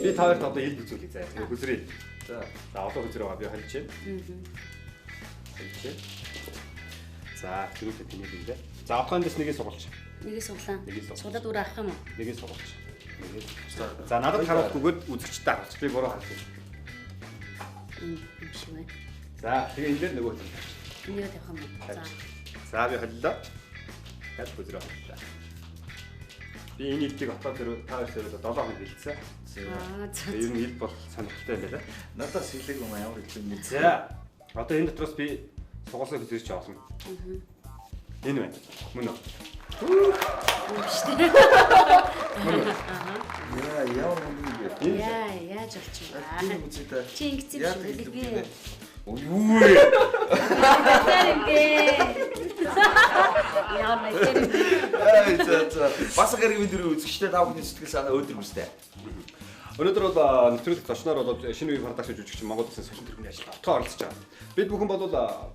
Би та хоёрт одоо ил үзүүлье заяа. Тэгээ хүзрээ. За. За олон хүзрээ байгаа. Би холж байна. Холж байна. За тэрүүтэй тэнийг юм дээ. За отгон дэс нэгийг сугалч. Нэгийг суглаа. Нэгийг суглаа. Суглаад өөрөө авах юм уу? Нэгийг сугалч. Нэгийг. За надад харуулахгүйгээр үзэгчтэй харуулж. Би буруу харуулж. Юм шиг байна. За тэгээ энэ дээр нөгөө тал. Энийг тавих юм уу? За. За би холлоо. Дахиад хүзрээ холлоо. Би энэ илтийг отгоо зөрөө та хоёр зөрөө 7 хоног бэлдсэн. Аа за. Ер нь ил бол сонирхолтой юм байна. Надаас хэлээгүй юм ямар ил юм бэ? За. Одоо энэ дотроос би сугалсан хүзрээ чи олно. Энэ байна. Мөн үү? Юм биш үү? Мөн үү? Яа, ямар мөн юм бэ? Яа, яаж болчих вэ? Би үзье та. Чи ингэсэн юм шиг байлээ би. Юу вэ? Тэр ингээ. Яа, тэр ингээ. Ай за за. Бас гариг бид дөрөв үзэгчтэй та бүхний сэтгэл санаа өдөр бүстэй. Өнөөдөр бол нэвтрүүлэг зочноор бол шинэ үеийн продакшн жүжигчин Монгол улсын сошин тэргүүний ажилд отгоо оролцож байгаа. Бид бүхэн бол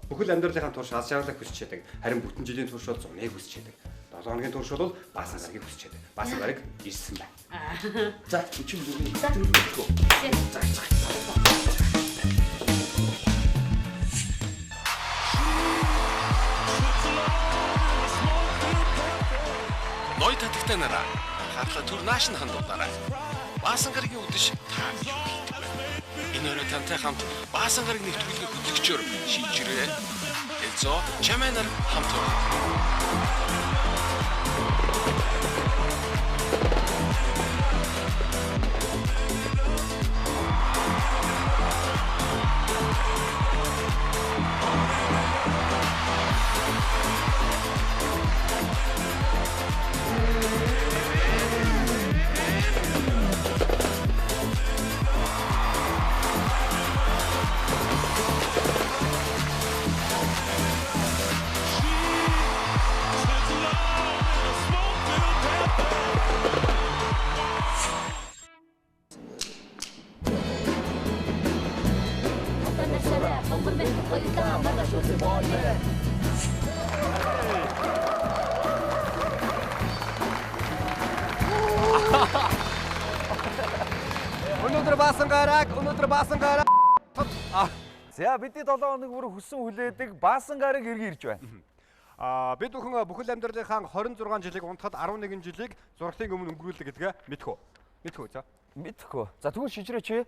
бүхэл амьдралынхаа турш аз жаргалыг хүсэж яадаг. Харин бүтэн жилийн турш бол зуныг хүсэж яадаг. 7 хоногийн турш бол баасан гарагийг хүсэж яадаг. Баасан гараг ирсэн байна. За, 44-ний нэвтрүүлэг. За за. Ной татагтай нараа анхаарлаа төр нааш нь хандуулаарай. Баасан гарагийн үдэш та юу хийдэг вэ? Энэ өрөө тантай хамт Баасан гараг нэвтрүүлгийн хөтлөгчөөр шийдвэрээ. Элзо чамайнар хамт байна. Өнөөдөр баасан гараг, өнөөдөр баасан гараг. За, бидний 7 хоног бүр хүссэн хүлээдэг Баасан гараг эргэн ирж байна. Аа бид бүхэн бүхэл амьдралынхаа 26 жилийг унтахад 11 жилийг зураглалын өмнө өнгөрүүлдэг гэдгээ мэдэх үү? Мэдэх үү за? Мэдхгүй. За тэгвэл шижрээ чи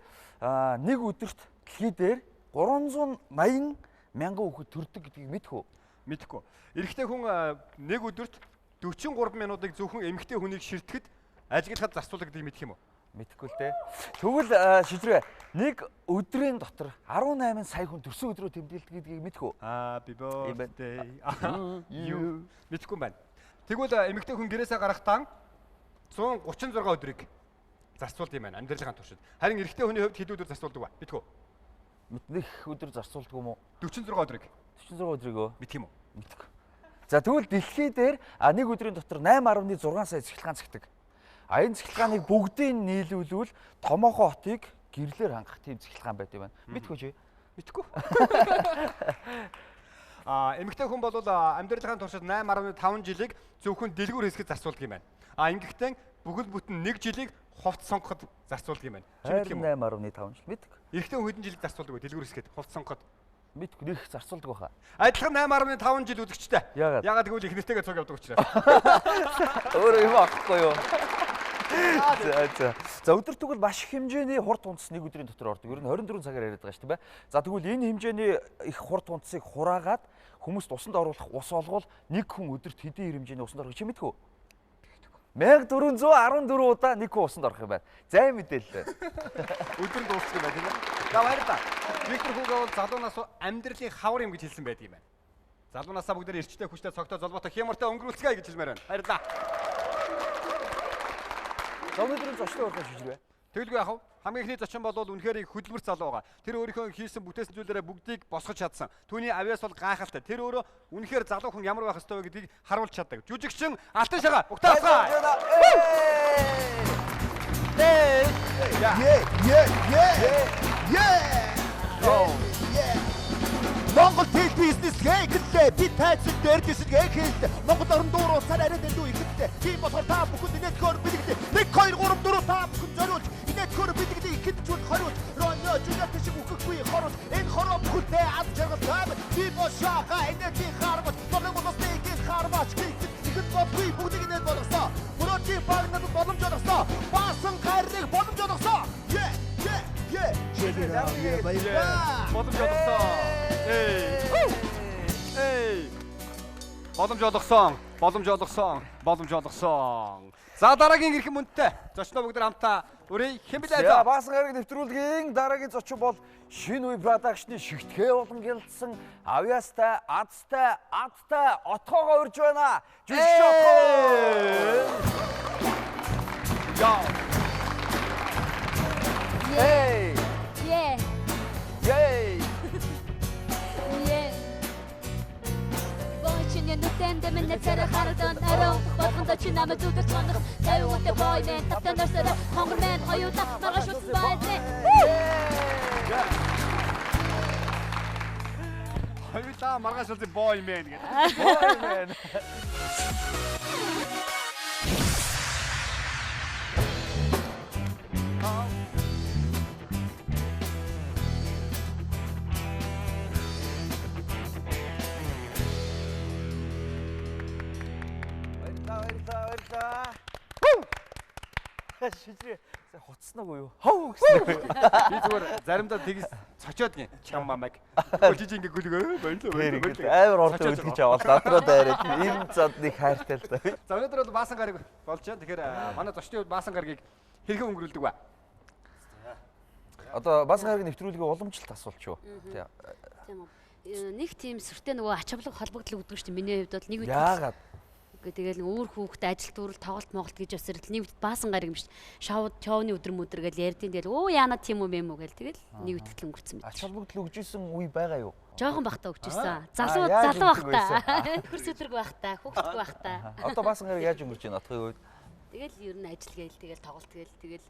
нэг өдөрт дэлхий дээр 380 мянган хүүхэд төрдөг гэдгийг мэдэх үү? Мэдэхгүй. Эрэгтэй хүн нэг өдөрт 43 минутыг зөвхөн эмэгтэй хүнийг ширтгэхэд ажиглахад зарцуулдаг гэдгийг мэдэх юм уу? Мэдэхгүй л дээ. Тэгвэл шижрээ нэг өдрийн дотор 18 сая хүн төрсөн өдрөө тэмдэглэдэг гэдгийг мэдэх үү? Happy Юм байна. birthday. You. Мэдэхгүй юм байна. Тэгвэл эмэгтэй хүн гэрээсээ гарахдаа 136 өдрийг зарцуулд юм байна амьдралынхаа туршид. Харин эрэгтэй хүний хувьд хэд өдөр зарцуулдаг вэ? Мэдэх үү? Мэднэх өдөр зарцуулдаг юм уу? 46 өдрийг 46 өдрийг өө? мэдэх юм уу? Мэдэх. За тэгвэл дэлхий дээр нэг өдрийн дотор 8.6 сая цахилгаан цэгдэг. А энэ цахилгааныг бүгдийг нийлүүлвэл томоохон хотыг гэрлээр хангах тийм цахилгаан байт юм байна. Мэдэх үү чи? Мэдэхгүй. А эмэгтэй хүн бол амьдралынхаа туршид 8.5 жилийг зөвхөн дэлгүүр хэсгэд зарцуулдаг юм байна. А ингэхдээ бүхэл бүтэн 1 жилийг хувцас сонгоход зарцуулдаг юм байна. Чи мэдэх юм уу? 8.5 жил мэдэх. Эрэгтэй хүн хэдэн жилийг зарцуулдаг вэ дэлгүүр хэсгэд хувцас сонгоход? Мэдэх нэг их зарцуулдаг байхаа. Адилхан 8.5 жил үзэгчтэй. Яагаад? Яагаад гэвэл их нэртэйгээ цуг явдаг учраас. Өөрөө юм авахгүй юу? За за. За өдөр тэгвэл маш их хэмжээний хурд тунц нэг өдрийн дотор ордог. Ер нь 24 цагаар яриад байгаа шүү дээ, бай. За тэгвэл энэ хэмжээний их хурд тунцыг хураагаад хүмүүст усанд оруулах ус олгол нэг хүн өдөрт хэдэн хэмжээний усанд орох чи мэдэх үү? 1414 удаа нэг хүн усанд орох юм байна. Зай мэдээлэл. Өдөр нь дуусчих юм байна тийм ээ. За баярлалаа. Виктор Хуго бол залуу нас амьдралын хавар юм гэж хэлсэн байдаг юм байна. Залуу насаа бүгдээр эрчтэй хүчтэй цогтой золбоотой хямартай өнгөрүүлцгээе гэж хэлмээр байна. Баярлалаа. За өнөөдрийн зочдын урилга шижирвэ. Тэгэлгүй яах вэ? Хамгийн эхний зочин бол үнэхээр их хөдөлмөр залуу байгаа. Тэр өөрийнхөө хийсэн бүтээсэн зүйлээрээ бүгдийг босгож чадсан. Түүний авиас бол гайхалтай. Тэр өөрөө үнэхээр залуу хүн ямар байх ёстой вэ гэдгийг харуулж чаддаг. Жүжигчин Алтан шагаа. Угтаасгаа. Yeah, yeah, yeah. Yeah. Yeah. Монгол тэл бизнес хийхэлээ. Би тайцсан дээр дэсэл хийхэлээ. Монгол орон дуур усаар арай дэндүү ихэвтэй. Тийм болохоор та бүхэнд инээдхөөр бэлгэлээ. 1 2 3 4 та бүхэн зориулж инээдхөөр бэлгэлээ. Хитчүүл хориуд Ронё Жулиет шиг үхэхгүй хорууд. Энэ хороо бүхэлдээ аз жаргалтай. Би бо шаха энерги хармат. Болон улсыг хармач хийх ихэд бодгүй бүгдийг нээд болгосон. Мөрөөдлийн баг надад боломж олгосон. Баасан гариг боломж олгосон. Е е е. Баярлалаа. Боломж олгосон. Эй. Эй. Боломж олгосон. Боломж олгосон. Боломж олгосон. За дараагийн эрхэм мөнтэй зочноо бүгд хамтаа өрөө хэн блэ За Баасан гараг нэвтрүүлгийн дараагийн зочин бол шинэ үе продакшны шигтгэе болон гялдсан авьяастай, адтай, адтай отгоогоо урьж байна. Жүжигч отгоо. Яа. Эй! Е. Ей! Е. Бочины нүтэнд минь царай харагдан орой болгонд чи намайг зүудэж хонох 50 үедээ бой мэн тавтан орсоор хонгор мэн хоёулаа маргааш утсан байлээ. Хоёулаа маргааш үлдээ boy man гэдэг. Boy man. Баярлалаа, баярлалаа, баярлалаа. Шижрээ хуцснаагүй юу? Хов гэсэн. Би зүгээр заримдаа тэгс цочоод гин чам мамаг. Жижиг ингээ гүлгөө баярлалаа баярлалаа. баярлалаа. Амар урт үлгэж аваад надраа дайраад ийм зад нэг хайртай л да. За өнөөдөр бол Баасан гараг болж байна. Тэгэхээр манай зочны хувьд Баасан гарагийг хэрхэн өнгөрүүлдэг вэ? Одоо Баасан гарагийн нэвтрүүлгийг уламжлалт асуулч юу? Тий. Тийм үү. Нэг тийм сүртэй нөгөө ач холбогдол өгдөг шүү дээ. Миний хувьд бол нэг үед Яагаад? Үгүй тэгэл өөр хүүхэд ажил дүүрэл тоглолт моголт гэж бас ирэл нэг үед Баасан гараг юм шүү. Шоу шоуны өдөр мөдөр гэл ярьдیں۔ Тэгэл өө яана тийм үү мэм үү гэл тэгэл нэг үтгэл өнгөрцөн мэт. Ач холбогдол өгж исэн үе байгаа юу? Жохон бахта өгч ирсэн. Аа, Залуу яаж залуу өгдөг бахта. Хөр сүдрэг бахта, хүүхдгүй бахта. Одоо Баасан гараг яаж өнгөрч байна отхын үед? Тэгэл ер нь ажил гээл тэгэл тоглолт гээл тэгэл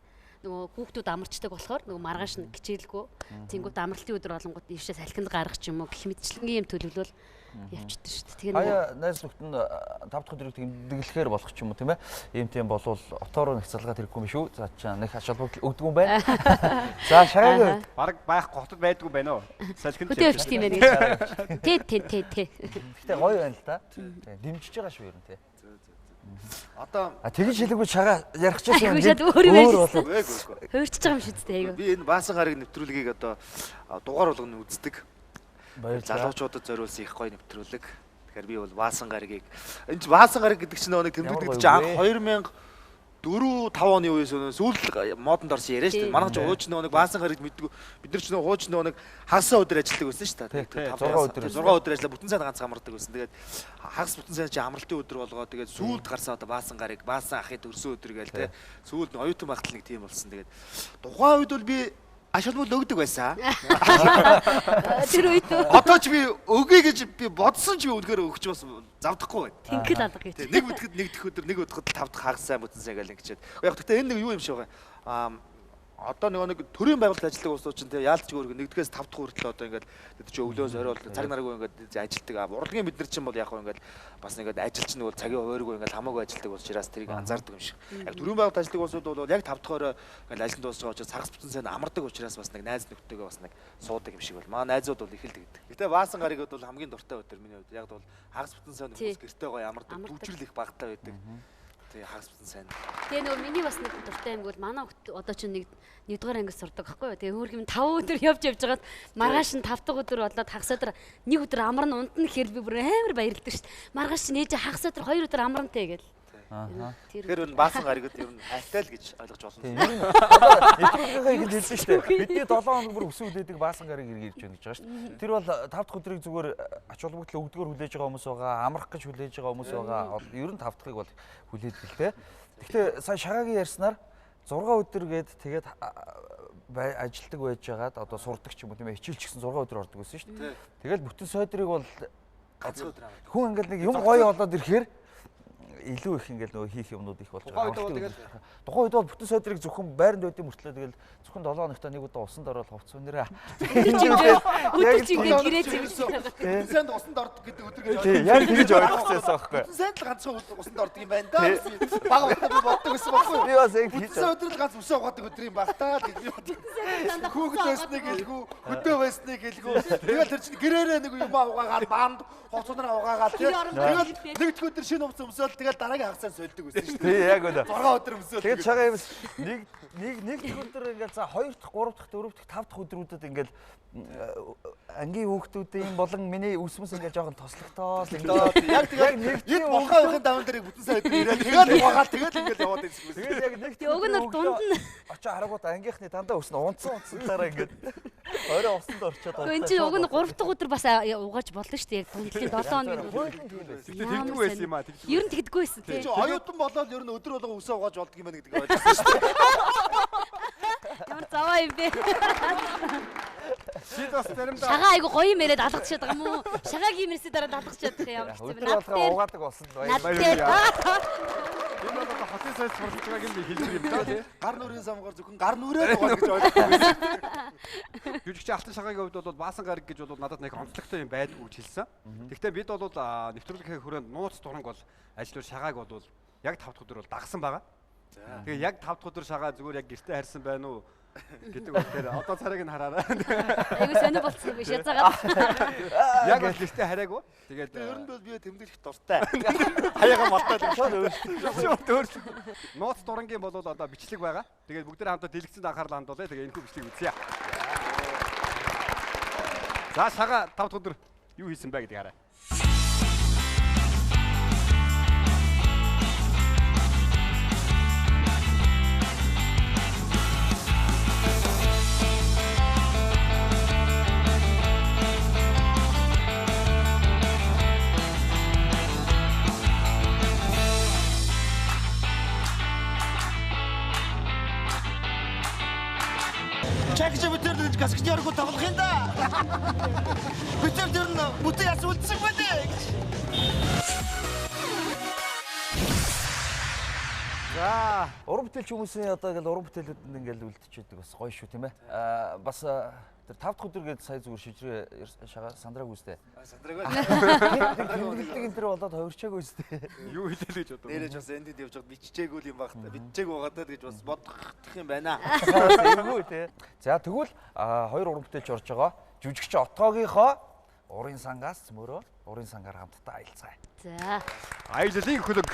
нөгөө хүүхдүүд амарчдаг болохоор нөгөө маргааш нь хичээлгүй. Тэнгүүт амралтын өдөр болонгууд ийшээ салхинд гарах ч юм уу гэх мэтчлэнгийн юм төлөвлөл явчихдээ шүү дээ. Тэгээ нөгөө Хаяа найз нөхдөд нь 5 дахь өдрийг тэмдэглэхээр болох ч юм уу тийм ээ. Ийм тийм болвол отоороо нэг цалгаад хэрэггүй юм шүү. За чаа нэг ач холбогдол өгдөг юм байна. За шагагийн үед Бараг байх хотод байдгүй байна уу? Салхинд хөдөө явчих юм байна гэж. Тэ тэ тэ тэ. Гэтэ гоё байна л да. Тийм, дэмжиж байгаа шүү ер нь тий. Одоо А тэгж хэлээгүй шагаа ярих ч юм. Айгүй шат өөр юм ярьсан. болов. үгүй үгүй. Хуурчж байгаа юм шүү дээ айгүй. Би энэ Баасан гараг нэвтрүүлгийг одоо дугаар болгоно үздэг. Баярлалаа. Залуучуудад зориулсан их гоё нэвтрүүлэг. Тэгэхээр би бол Баасан гарагийг энэ чи Баасан гараг гэдэг чинь нөгөө нэг тэмдэглэгдэж Ямар анх гоё вэ? 2004 5 оны үеэс нөгөө сүүлд модонд орсон яриа шүү дээ. Тийм. Манайх ч хууч нөгөө нэг Баасан гарагт мэддэг. Бид нар ч нөгөө хууч нөгөө нэг хагасаа өдөр ажилладаг байсан шүү дээ. Тий, Тав- 6 өдөр 6 өдөр ажиллаа бүтэн сайн ганц амардаг байсан. Тэгээд хагас бүтэн сайн чи амралтын өдөр болгоо тэгээд сүүлд гарсан одоо Баасан гараг, Баасан ахын төрсөн өдөр гээл те. Сүүлд нь оюутан байхад л нэг тийм болсон. Тэгээд тухайн үед бол би аш холбогдол өгдөг байсан. Тэр үед үү? Одоо ч би өгье гэж би бодсон ч би үнэхээр өгч бас завдахгүй байна. Тэнхэл алга гэж. Тэ, нэг үтгэд нэг дэх өдөр нэг удахад тав дахь хагас сайн бүтэн сайн гэл ингэчээд. Яг гэхдээ энэ нэг юу юм шиг байгаа. Аа одоо нөгөө нэг төрийн байгууллагад ажилладаг улсууд чинь тэ яалтч өөр нэгдүгээс тав дахь хүртэл одоо ингээд тэд чи өглөөс орой бол цаг наргүй ингээд ажилладаг. А урлагийн бид нар чинь бол яг хөө ингээд бас ингээд ажил чинь бол цагийн хувааргүй ингээд хамаагүй ажилладаг учраас тэрийг анзаардаг юм шиг. Яг төрийн байгууллагад ажилладаг улсууд бол яг тав дахь орой ингээд ажил нь дуусч байгаа учраас хагас бүтэн сайн амардаг учраас бас нэг найз нөхдөйгөө бас нэг суудаг юм шиг бол. Маа найзууд бол их л тэгдэг. Гэтэ Баасан гараг бол хамгийн дуртай өдөр миний хувьд. Яг бол хагас бүтэн сайн Тий. хүмүүс гэртээ гоё амардаг, Амардаг. дүүжрэл их багтаа байдаг. Тий хагас бүтэн сайн. Тэгээ нөгөө миний бас нэг дуртай юм бол манай хүүхд одоо чинь нэг нэгдүгээр ангид сурдаг байхгүй юу. Тэгээ хөөрх юм 5 өдөр явж явж байгаад маргааш нь 5 дахь өдөр болоод хагас өдөр нэг өдөр амарна унтна гэхээр би бүр амар баярлдаг шүү дээ. Маргааш чинь ээж хагас өдөр 2 өдөр амарна те гэл. Ааха. Тэр Тэгэхээр энэ Баасан гарагд ер нь хайртай л гэж ойлгож болно. Тийм ер нь одоо нэвтрүүлгийнхаа ихэнд хэлсэн шүү дээ. Бидний 7 хоног бүр өсөн үлээдэг Баасан гараг эргээ ирж байна гэж байгаа шүү дээ. Тэр бол 5 дахь өдрийг зүгээр ач холбогдол өгдгөр хүлээж байгаа хүмүүс байгаа, амрах гэж хүлээж байгаа хүмүүс байгаа. Ер нь 5 дахьыг бол хүлээдэг л те. Гэхдээ сая шагаагийн ярьснаар 6 өдөр гээд тэгээд ажилтдаг байж байгаад одоо сурдаг ч юм уу тийм ээ хичээл ч гэсэн 6 өдөр ордог байсан шүү дээ. Тэгэл бүтэн сойдрыг бол Ганц өдөр амардаг. хүн ингээл нэг юм гоё болоод ирэхээр илүү их ингээл нөгөө хийх юмнууд их болж Тухайн үед бол тэгэл- тухайн үед бол бүтэн сайдрыг зөвхөн байранд байдсан мөртлөө тэгэл зөвхөн 7 хоногт нэг удаа усанд ороод хувц өнөрөө. Өдөр чи ингээд гэрээ цэвэрлэх байгаа. Бүтэн сайнд усанд ордог гэдэг өдөр гэж Тий, яг тэгж ойлгочихсон байхгүй. Бүтэн сайнд л ганцхан усанд ордог юм байна да. Бага байхдаа би боддог гэсэн байхгүй юу? Би бас яг хийж Бүтэн өдөр л ганц үсээ угаадаг өдөр юм баг та гэж би боддог. Хүүхэд байсныг хэлгүй, хөдөө байсныг хэлгүй. Тэгэл тэр чинь гэрээрээ нэг юм угаагаад баанд хувцуунараа угаагаад Гэр орондоо тэгэл хэлбэл. нэг дэх өдөр шинэ хувц өмсөөл тэгэл дараагийн хагас сайн сольдог байсан шүү дээ. Тий, яг үнэ. 6 өдөр өмсөөл. Тэгээд чагаа юм нэг нэг нэг дэх өдөр ингээл за 2 дахь, 3 дахь, 4 дахь, 5 дахь өдрүүдэд ингээл ангийн хүүхдүүдийн болон миний үсмэс ингээл жоохон тослогтоол ингээл Яг яг тэгээд нэг эд тийм болохоо явахын даван дээр бүтэн сайн өдөр ирээд тэгэл угаагаад тэгэл ингээл яваад байсан юм. Тэгээд яг нэг Тэг, уг нь бол дунд нь. очоо харангуут ангийнхны дандаа өснө унтсан унтсанлаараа ингээд орой усанд орчоод Гэхдээ энэ чинь уг нь 3 дахь өдөр бас угааж болно шүү дээ. Яг дундлын 7 хоног нь. Хуулийн тийм байсан. Тэгтээ тэгдэггүй байсан юм аа. Тэгдэггүй. Ер нь тэгдэггүй байсан тий. Чи оюутан болоод ер нь өдөр болго үсээ угааж болдго юм байна гэдгийг ойлгосон шүү дээ. Ямар заваа юм бэ? Шид бас заримдаа Шагаа айгу гоё юм яриад алгачаад байгаа юм уу? Шагаагийн юмсээ дараа алгачаад байгаа юм ямар хэцүү бэ? Өдөр Над болгоо дээр угаадаг болсон л над баяр. дээр энэ бол одоо хотын сайд суралцж байгааг нь хэлж юм да тий. Гар нүрийн самгаар зөвхөн гар нүрээ угаана гэж ойлгосон. Жүжигч Алтан шагаагийн хувьд бол Баасан гараг гэж бол надад нэг онцлогтой юм байдгүй гэж хэлсэн. Гэхдээ бид бол нэвтрүүлгийн хүрээнд нууц дуранг бол ажлуур шагааг бол яг 5 дахь өдөр бол дагсан байгаа. Тэгээ яг 5 дахь өдөр шагаа зүгээр яг гэртээ харьсан байна уу гэдэг бол тэр одоо царайг нь хараарай. айгу сонир болцсон биш язаагаад. Яг бол гэртээ хараагүй. Тэгээд Ер нь бол би тэмдэглэх дуртай. Хаяга мартаад Шууд өөрчлөлт. шууд өөрчлөлт. Нууц дурангийн бол одоо бичлэг байгаа. Тэгээд бүгд хамтдаа дэлгэцэнд анхаарал хандуулъя. Тэгээ энэхүү бичлэгийг үзье. За шагаа 5 дахь өдөр юу хийсэн бэ гэдгийг хараа. Чагч битэр дэж гасгч яргуу тоглох юм да. Битэр тэр нь бүтэн яс үлдсэн ба дээ гэж. За Уран бүтээлч хүмүүсийн одоо ингээл уран бүтээлүүд нь ингээл үлдчихэд бас гоё шүү тийм ээ. Аа бас тэр 5 дахь өдөр гээд сая зүгээр шижрээ шагаа сандраагүй үстэй. Сандраагүй. Тэмдэглэдэг энэ төр болоод хувирчаагүй үстэй. юу хэлээ л гэж бодов. Нэрэж бас энд явж байхад биччихээгүй л юм баг та. Биччихээгүй байгаа даа гэж бас бодох юм байна. Эвгүй тий. За тэгвэл хоёр уран бүтээлч орж байгаа. Жүжигч Отгоогийнхоо урын сангаас мөрөө урын сангаар хамтдаа аялцгаая. За. Аяллалын хөлөг.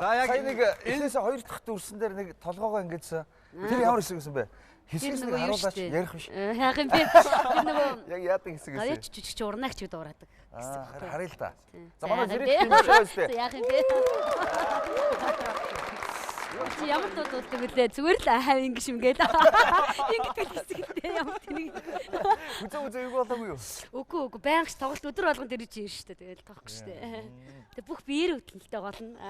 За яг сая нэг энэсээ хоёр дахь дүрсэн дээр нэг толгоогоо ингэдсэн. Тэр ямар хэсэг гэсэн бэ? Хэсгээс нэг нөгөө юу харуулаач шүү дээ. ярих биш. Яах юм бэ? Тэр нөгөө Яг яадаг хэсэг гэсэн. гавьяач жүжигч урнаагч гэдэг дуурадаг. Аа харъя л да. Тийм. За манай яах юм зэрэг бэ? тийм шүү За дээ. яах юм бэ? Чи ямар дуу дуулдаг вүлээ? Зүгээр л аа ингэ шим гээл. Ингэдэг хэсэгтэй ямар тэнэг. Хүзээ хүзээ юу болоогүй юу? Үгүй үгүй байнга ч тоглолт өдөр болгон тэр чинь шүү дээ. Тэгэл тоохгүй шүү дээ. Тэг бүх биеэр хөдлөлттэй гол нь.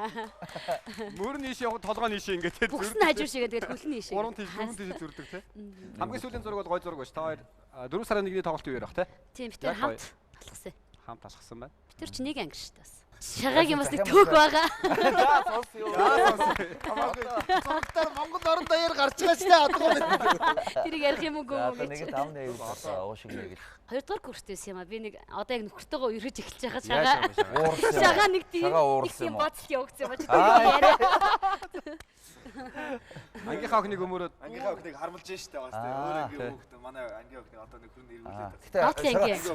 Мөр нь ийш явах толгой нь ийш ингээд те. Бүхс нь хажуу шигээ тэгэл хөл нь ийш. Гурван тийш дөрвөн тийш зүрдэг те. Хамгийн сүүлийн зураг бол гой зураг байж. Та хоёр 4 сарын 1-ний тоглолт юу ярих те. Тийм бид тэр Яг гоё. хамт алхсан. Хамт алхсан байна. Бид тэр чи нэг анги шүү дээ бас. Шагаагийн бас нэг төг байгаа. За сонс юу. Зургатаар Монгол орон даяар гарч байгаа ч та адгаа байна. Тэрийг ярих юм уу За гүм одоо гэж. нэг там нэг уу шиг нэг л Хоёрдугаар курст байсан юм а. Би нэг одоо яг нөхөртөөгөө өргөж эхэлж байгаа Яаж шагаа. юм бэ шагаа? уурсан. Шагаа нэг тийм Шагаа нэг уурсан тийм юм уу? бодол явагдсан юм а. Аа. Яриа. Ангийнхаа охиныг өмөрөөд ангийнхаа охиныг хармалж штэ бас тий. Өөр ангийн хүүхэд манай ангийн охиныг одоо нөхөр нь эргүүлээд. Гэтэ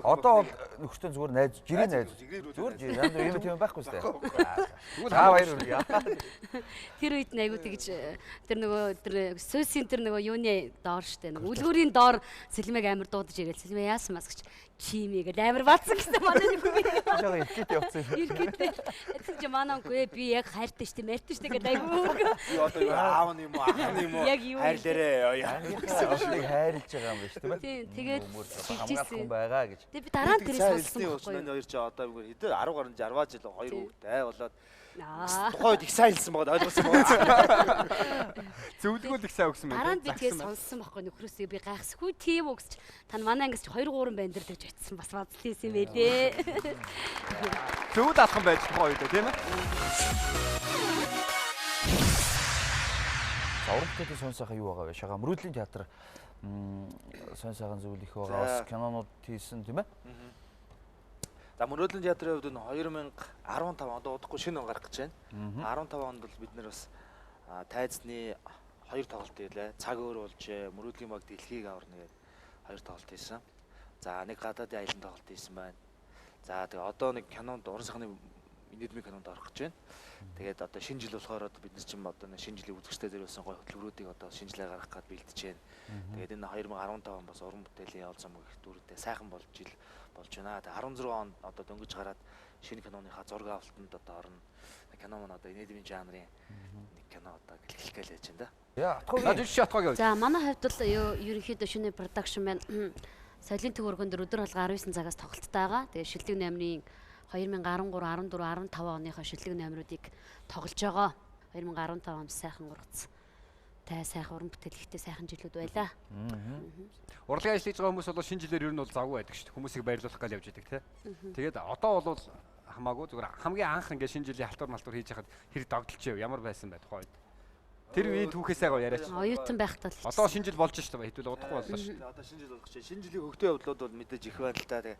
одоо бол нөхөртөө зүгээр найз, жирийн найз. Зүгээр жирийн янз бүр юм тийм байхгүй штэ. Тэгвэл аа баяр хүргэе. Тэр үед айгуу тэгж тэр нөгөө тэр сүйсийн тэр нөгөө юуны доор штэ. Үлгүүрийн доор Сэлмэг амар дуудаж ирээл Сэлмэ яасан бас гэж чимээ гэл амар баацсан гэсэн манай нөхөр. Жага иргэд явцсан. Иргэд. Тэгсэн чи манай үгүй би яг хайртай штэ, мэртэй штэ гэдэг айгуу. Би одоо юу аав нь юм уу, ах нь юм уу? Хайрлаарэ. Нэг хайрлж байгаа юм биш тийм ээ. Тийм тэгээд хамгаалах хүн байгаа гэж. Тэгээд би дараа нь тэрээс сонссон байхгүй. Энэ хоёр чи одоо бүр хэдэн 10 гаруй 60 жил хоёр хүүхдээ болоод тухайн үед их сайн хэлсэн байгаа ойлгосон байгаа. Зөвлөгөө их сайн өгсөн байна. Дараа нь би тэгээд сонссон байхгүй нөхрөөсөө би гайхсгүй тийм үү гэж та манай ангис 2 3 байн дээр тэгж очсон бас базл хийсэн юм байлээ. Зөвл алхан байж тухайн үед тийм ээ. За уран бүтээлийн сонь сайхан юу байгаа вэ? Шагаа мөрөөдлийн театр сонь сайхан зүйл их байгаа. Бас кинонууд хийсэн тийм ээ. За мөрөөдлийн театрын хувьд энэ 2015 онд удахгүй шинэ он гарах гэж байна. 15 онд бол бид нэр бас тайзны хоёр тоглолт хийлээ. Цаг өөр болжээ, мөрөөдлийн баг дэлхийг аварна гэдэг хоёр тоглолт хийсэн. За нэг гадаадын аялан тоглолт хийсэн байна. За тэгээ одоо нэг кинонд уран сайхны инэдмийн кинонд орох гэж байна. Тэгээд одоо шинэ жил болохоор бид нар чинь одоо шинэ жилийн үзэгчтэй зориулсан гоё хөтөлбөрүүдийг одоо шинэ жилээр гаргах гээд бэлтэж байна. Тэгээд энэ 2015 он бас уран бүтээлийн явал зам гэх дүртэй сайхан болж жил болж байна. Тэгээд 16 он одоо дөнгөж гараад шинэ киноныхаа зураг авалтанд одоо орно. Кино маань одоо инэдмийн жанрын нэг кино одоо гэлхлэх гээл яаж байна да. Яа, атгой. За манай хувьд бол ерөнхийдөө шинэ production маань Солийн төв өргөн дээр өдөр болго 19 цагаас тоглолттой байгаа. Тэгээд шилдэг номерын 2013, 14, 15 оныхоо шилдэг номеруудыг тоглож байгаа. 2015 он сайхан ургац. Тай сайхан уран бүтээлхтэй сайхан жилүүд байлаа. Урлагийн ажил хийж байгаа хүмүүс бол шинэ жилээр ер нь бол завгүй байдаг шүү дээ. Хүмүүсийг баярлуулах гал явж идэг тий. Тэгээд одоо бол хамаагүй зүгээр хамгийн анх ингээд шинэ жилийн халтур малтур хийж хахад хэр догдолж яв ямар байсан бай тухайн үед. Тэр үеийн түүхээсээ гоё яриач. Оюутан байхдаа л. Одоо шинэ жил болж шүү дээ. Хэдүүл удахгүй боллоо шүү дээ. Одоо шинэ жил болох чинь. Шинэ жилийн хөгтөө явдлууд бол мэдээж их байна л та. Тэгээ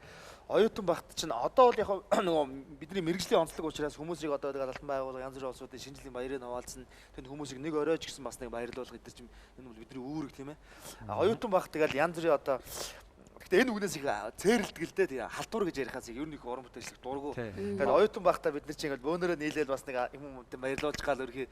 оюутан байхад чинь одоо бол яг нөгөө бидний мэргэжлийн онцлог учраас хүмүүсийг одоо тэгээ алтан байгууллага янз бүрийн улсуудын шинэ жилийн баярыг хаваалцсан. Тэнд хүмүүсийг нэг оройч гэсэн бас нэг баярлуулах гэдэг чинь энэ бол бидний үүрэг тийм ээ. Оюутан байх тэгэл янз бүрийн одоо Гэхдээ энэ үгнээс их цээрэлдэг л дээ. Тэгээ халтур гэж ярихаас ер нь их уран бүтээлчлэх дургу. Тэгээд оюутан байхдаа бид нар чинь ингээл бөөнөрөө нийлээл бас нэг юм юмтай баярлуулж гал өрхий.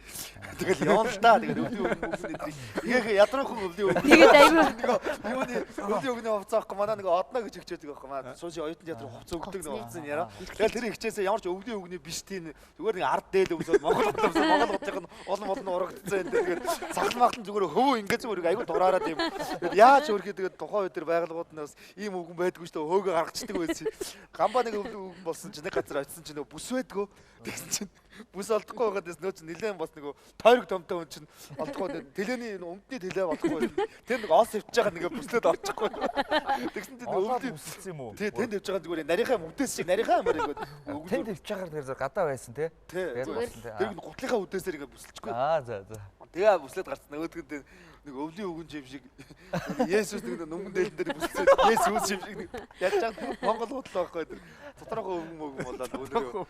Тэгэл явна л та. Тэгээд өвлийн өгн өдрийг их ядруухан өвлийн өгн. Тэгээд аюу нэг юуны өвлийн өгний хувцас авахгүй манай нэг одно гэж өгчөөдөг байхгүй. Манай сууж оюутан театрын хувцас өгдөг нэг хувцас нь яриа. Тэгээд тэр ихчээсээ ямар ч өвлийн өгний биш тийм зүгээр нэг ард дээл өмсөд Монгол өмсөд Монгол хотын нь олон олон урагдсан энэ. Тэгээд сахал махтан зүгээр хөвөө ингээд зүгээр аюу дураараа тийм. Тэгээд яаж өрхий тэгээд тухайн үед тэр байгууллагууд нь бас ийм үгэн байдгүй шүү дээ. Хөөгөө гаргачихдаг байсан. Гамбаа нэг өвлөн үгэн болсон чинь нэг газар очисон чинь нөгөө бүс байдгүй. Тэгсэн чинь бүс олдохгүй байгаад байсан. Нөө чинь нилээн бас нөгөө тойрог томтой хүн чинь олдохгүй. Тэлээний өмдний тэлээ болохгүй. Тэр нэг ос өвч байгаа нэг бүслээд олчихгүй. Тэгсэн чинь өвлөн бүсэлсэн юм уу? Тий, тэнд өвч байгаа зүгээр нарийнхаа үдээс шиг нарийнхаа амар ингээд тэнд өвч байгаа тэр гадаа байсан тий. Тэр гутлынхаа үдээсээр ингээд бүсэлчихгүй. Аа за за. Тэгээ бүслээд гарцсан. Нөгөөдгөнд нэг өвлийн үгэн юм шиг Есүс нэг нүмгэн дээлэн дээр бүсэлсэн. Есүс юм шиг нэг яаж чад Монгол худлаа байхгүй тэр доторхоо өвгөн мөгөн болоод өнөрөө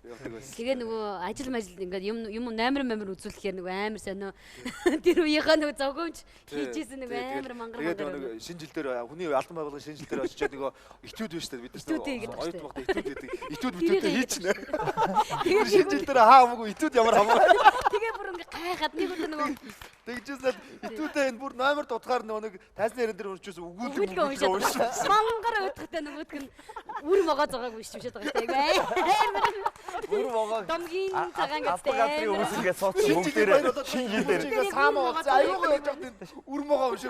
явдаг байсан. Тэгээ нөгөө ажил мажил ингээд юм юм номер үзүүлэхээр нөгөө амар сонио тэр үеийнхаа нөгөө зогоомж хийжсэн нөгөө амар мангар мангар. Тэгээд нөгөө шинэ жил дээр хүний албан байгууллагын шинэ жил дээр очиж нөгөө этюд биш үү бид нар оюутан багт этюд гэдэг. Этюд бүтээтэй хийчихнэ. Тэгээд шинэ жил дээр хаа хамаагүй этюд ямар хамаагүй. Тэгээ бүр ингээд гайхаад нэг өдөр нөгөө тэгжсэн этюдээ энэ бүр номер дутгаар нөгөө нэг тайзны яран дээр уншижсэн өгүүлэг уншиж мангар өдөхтэй нөгөөдг нь үр могоо зогоог уншиж байгаа шүү дээ. Амар үр могоо домгийн цагаан гэдэг газрын хүмүүс ингээд сууц бүгдээрээ шинэ жилээр саамаа болсон аюугаа явж байхад үр могоо уншиж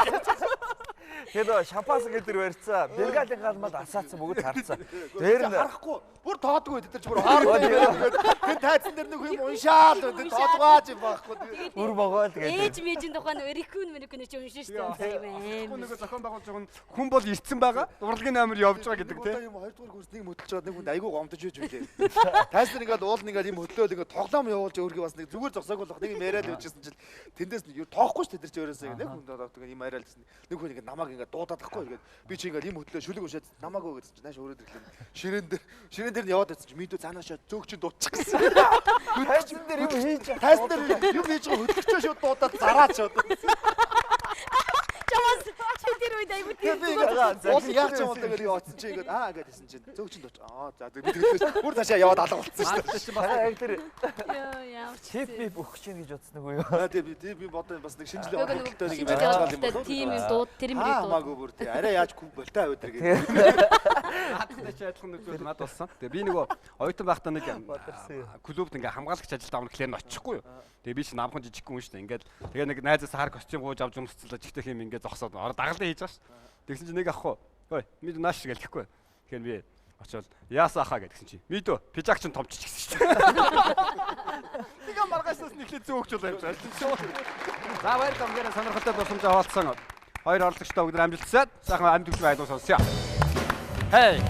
Тэгээд шампанс гэдэг барьцаа. Бенгалийн галмал асаацсан бүгд харцсан. Дээр нь харахгүй. Бүр тоодгүй тэд нар ч бүр хоортой. Тэр тайзан дээр нэг юм уншаал тэр тоодгооч юм байхгүй. Үр могоо л тэгээд. Ээж мэжийн тухай нэг эрикүн мэрикүн чи уншин шүү дээ. Хүн нэг зохион байгуулж байгаа хүн бол ирсэн байгаа. Урлагийн номер явж байгаа гэдэг тийм. Юм 2 дугаар курс нэг хөдөлж байгаа нэг хүнд айгүй гомдож байж үлээ. Тайзан ингээд уул ингээд юм хөдлөөл ингээд тоглоом явуулж өөргөө бас нэг зүгээр зогсоог болох нэг юм яриад явжсэн чинь тэндээс нь тоохгүй шүү дээ тэр чи өөрөөсөө нэг хүн одоо юм яриад гэсэн. Нэг хүн ингээд намайг ингээд дуудаад тахгүй. Тэгээд би чи ингээд юм хөдлөө шүлэг уншаад намаагүй гэсэн чи нааш өрөөд ирлээ. Ширээн дээр нь яваад байсан чи мэдүү цаанаашаа зөөх чинь дуудчих гэсэн. Тайзан дээр юм хийж байгаа. Тайзан дээр юм хийж байгаа хөдлөгчөө шууд дуудаад зараад шууд. Чамаас чи тэр үед аягүй Тэгээ би ингээд уул яах юм бол ингээд очсон чи ингээд аа ингээд хэлсэн чинь зөөх чинь дууч. Аа за би тэгэлээс бүр цаашаа яваад алга болцсон шүү дээ. Та яг тэр Йоо ямар ч тип бип өгөх чинь гэж бодсон үгүй юу? Аа тэгээ би бодоо бас нэг шинэ жилийн хөлтөй нэг юм ярьж байгаа юм болов. Тийм юм дууд тэр юм дууд. Хамаагүй бүр тий арай яаж күв болтой аваад иргээ. Наадтай чи адилхан нөхцөл над болсон. Тэгээ би нөгөө оюутан байхдаа нэг клубт ингээ хамгаалагч ажилд авна гэхлээр нь очихгүй юу. Тэгээ би чи намхан жижигхэн хүн шүү дээ. Ингээд тэгээ нэг найзаас хар костюм гууж авч өмсцлээ жигтэй юм ингээ зогсоод ороо дагалдаа хийж байгаа шүү. Тэгсэн чи нэг ахгүй. Ой, мэд нааш гэлэхгүй. Тэгэхээр би очоод яасан ахаа гэдгсэн чи. Мэдөө, пижак чин томчч гэсэн шүү. Тэгээ маргаашнаас нэхлээ зөөгч бол явж байгаа. За баярлалаа. Бүгдээрээ сонирхолтой дурсамжаа хуваалцсан. Хоёр оролцогчтой бүгд амжилтсаад сайхан амьд хөгжмийн аялал сонсъё. Hey.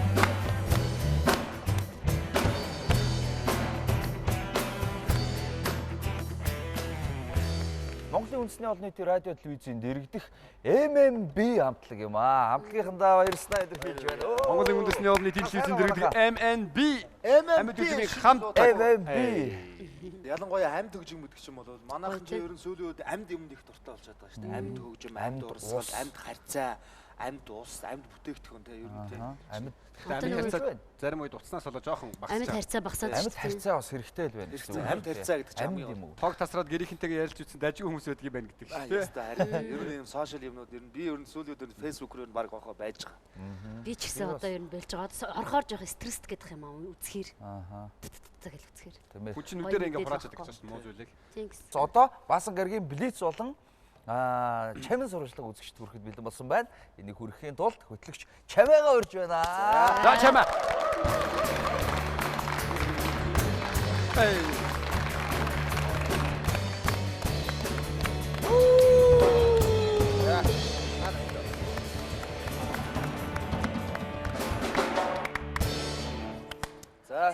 Монголын үндэсний олон нийтийн радио телевизийн дэрэгдэх MMB хамтлаг юм аа. Хамтлагийнхандаа баярснаа илэрхийлж байна. Монголын үндэсний олон нийтийн телевизийн дэрэгдэх MNB MMB хамтлаг. MMB. Ялангуяа амьд хөгжим гэдэг чинь бол манайхан ч ер нь сүүлийн үед амьд юмд их дуртай болчиход байгаа шүү дээ. Амьд хөгжим, амьд урсгал, амьд харьцаа, амьд ус, амьд бүтээгдэхүүн те ер нь те. Амьд Амьд харьцаа зарим үед утаснаас болоо жоохон багасч. Амьд харьцаа багасаад шүү дээ. Амьд харьцаа бас хэрэгтэй л байна. Амьд харьцаа гэдэг чинь амьд юм уу? Тог тасраад гэрийнхэнтэйгээ ярилж үтсэн дажгүй хүмүүс байдаг юм байна гэдэг шүү дээ. Харин ер нь юм сошиал юмнууд ер нь би ер нь сүүлийн үед ер нь Facebook руу баг гоохоо байж байгаа. Би ч гэсэн одоо ер нь болж байгаа. Орхоор жоох стресст гэдэг юм аа үзэхэр. Аа. Гэл үзэхэр. Хүн чинь нүдэрээ ингээ хурааж чаддаг гэсэн муу зүйлийг. За одоо Баасан гарагийн блиц болон чамин сурвалжлага үзэгчд хүрэхэд бэлэн болсон байна. Энийг хүрэхийн тулд хөтлөгч Чамайгаа урьж байна. За Чамаа.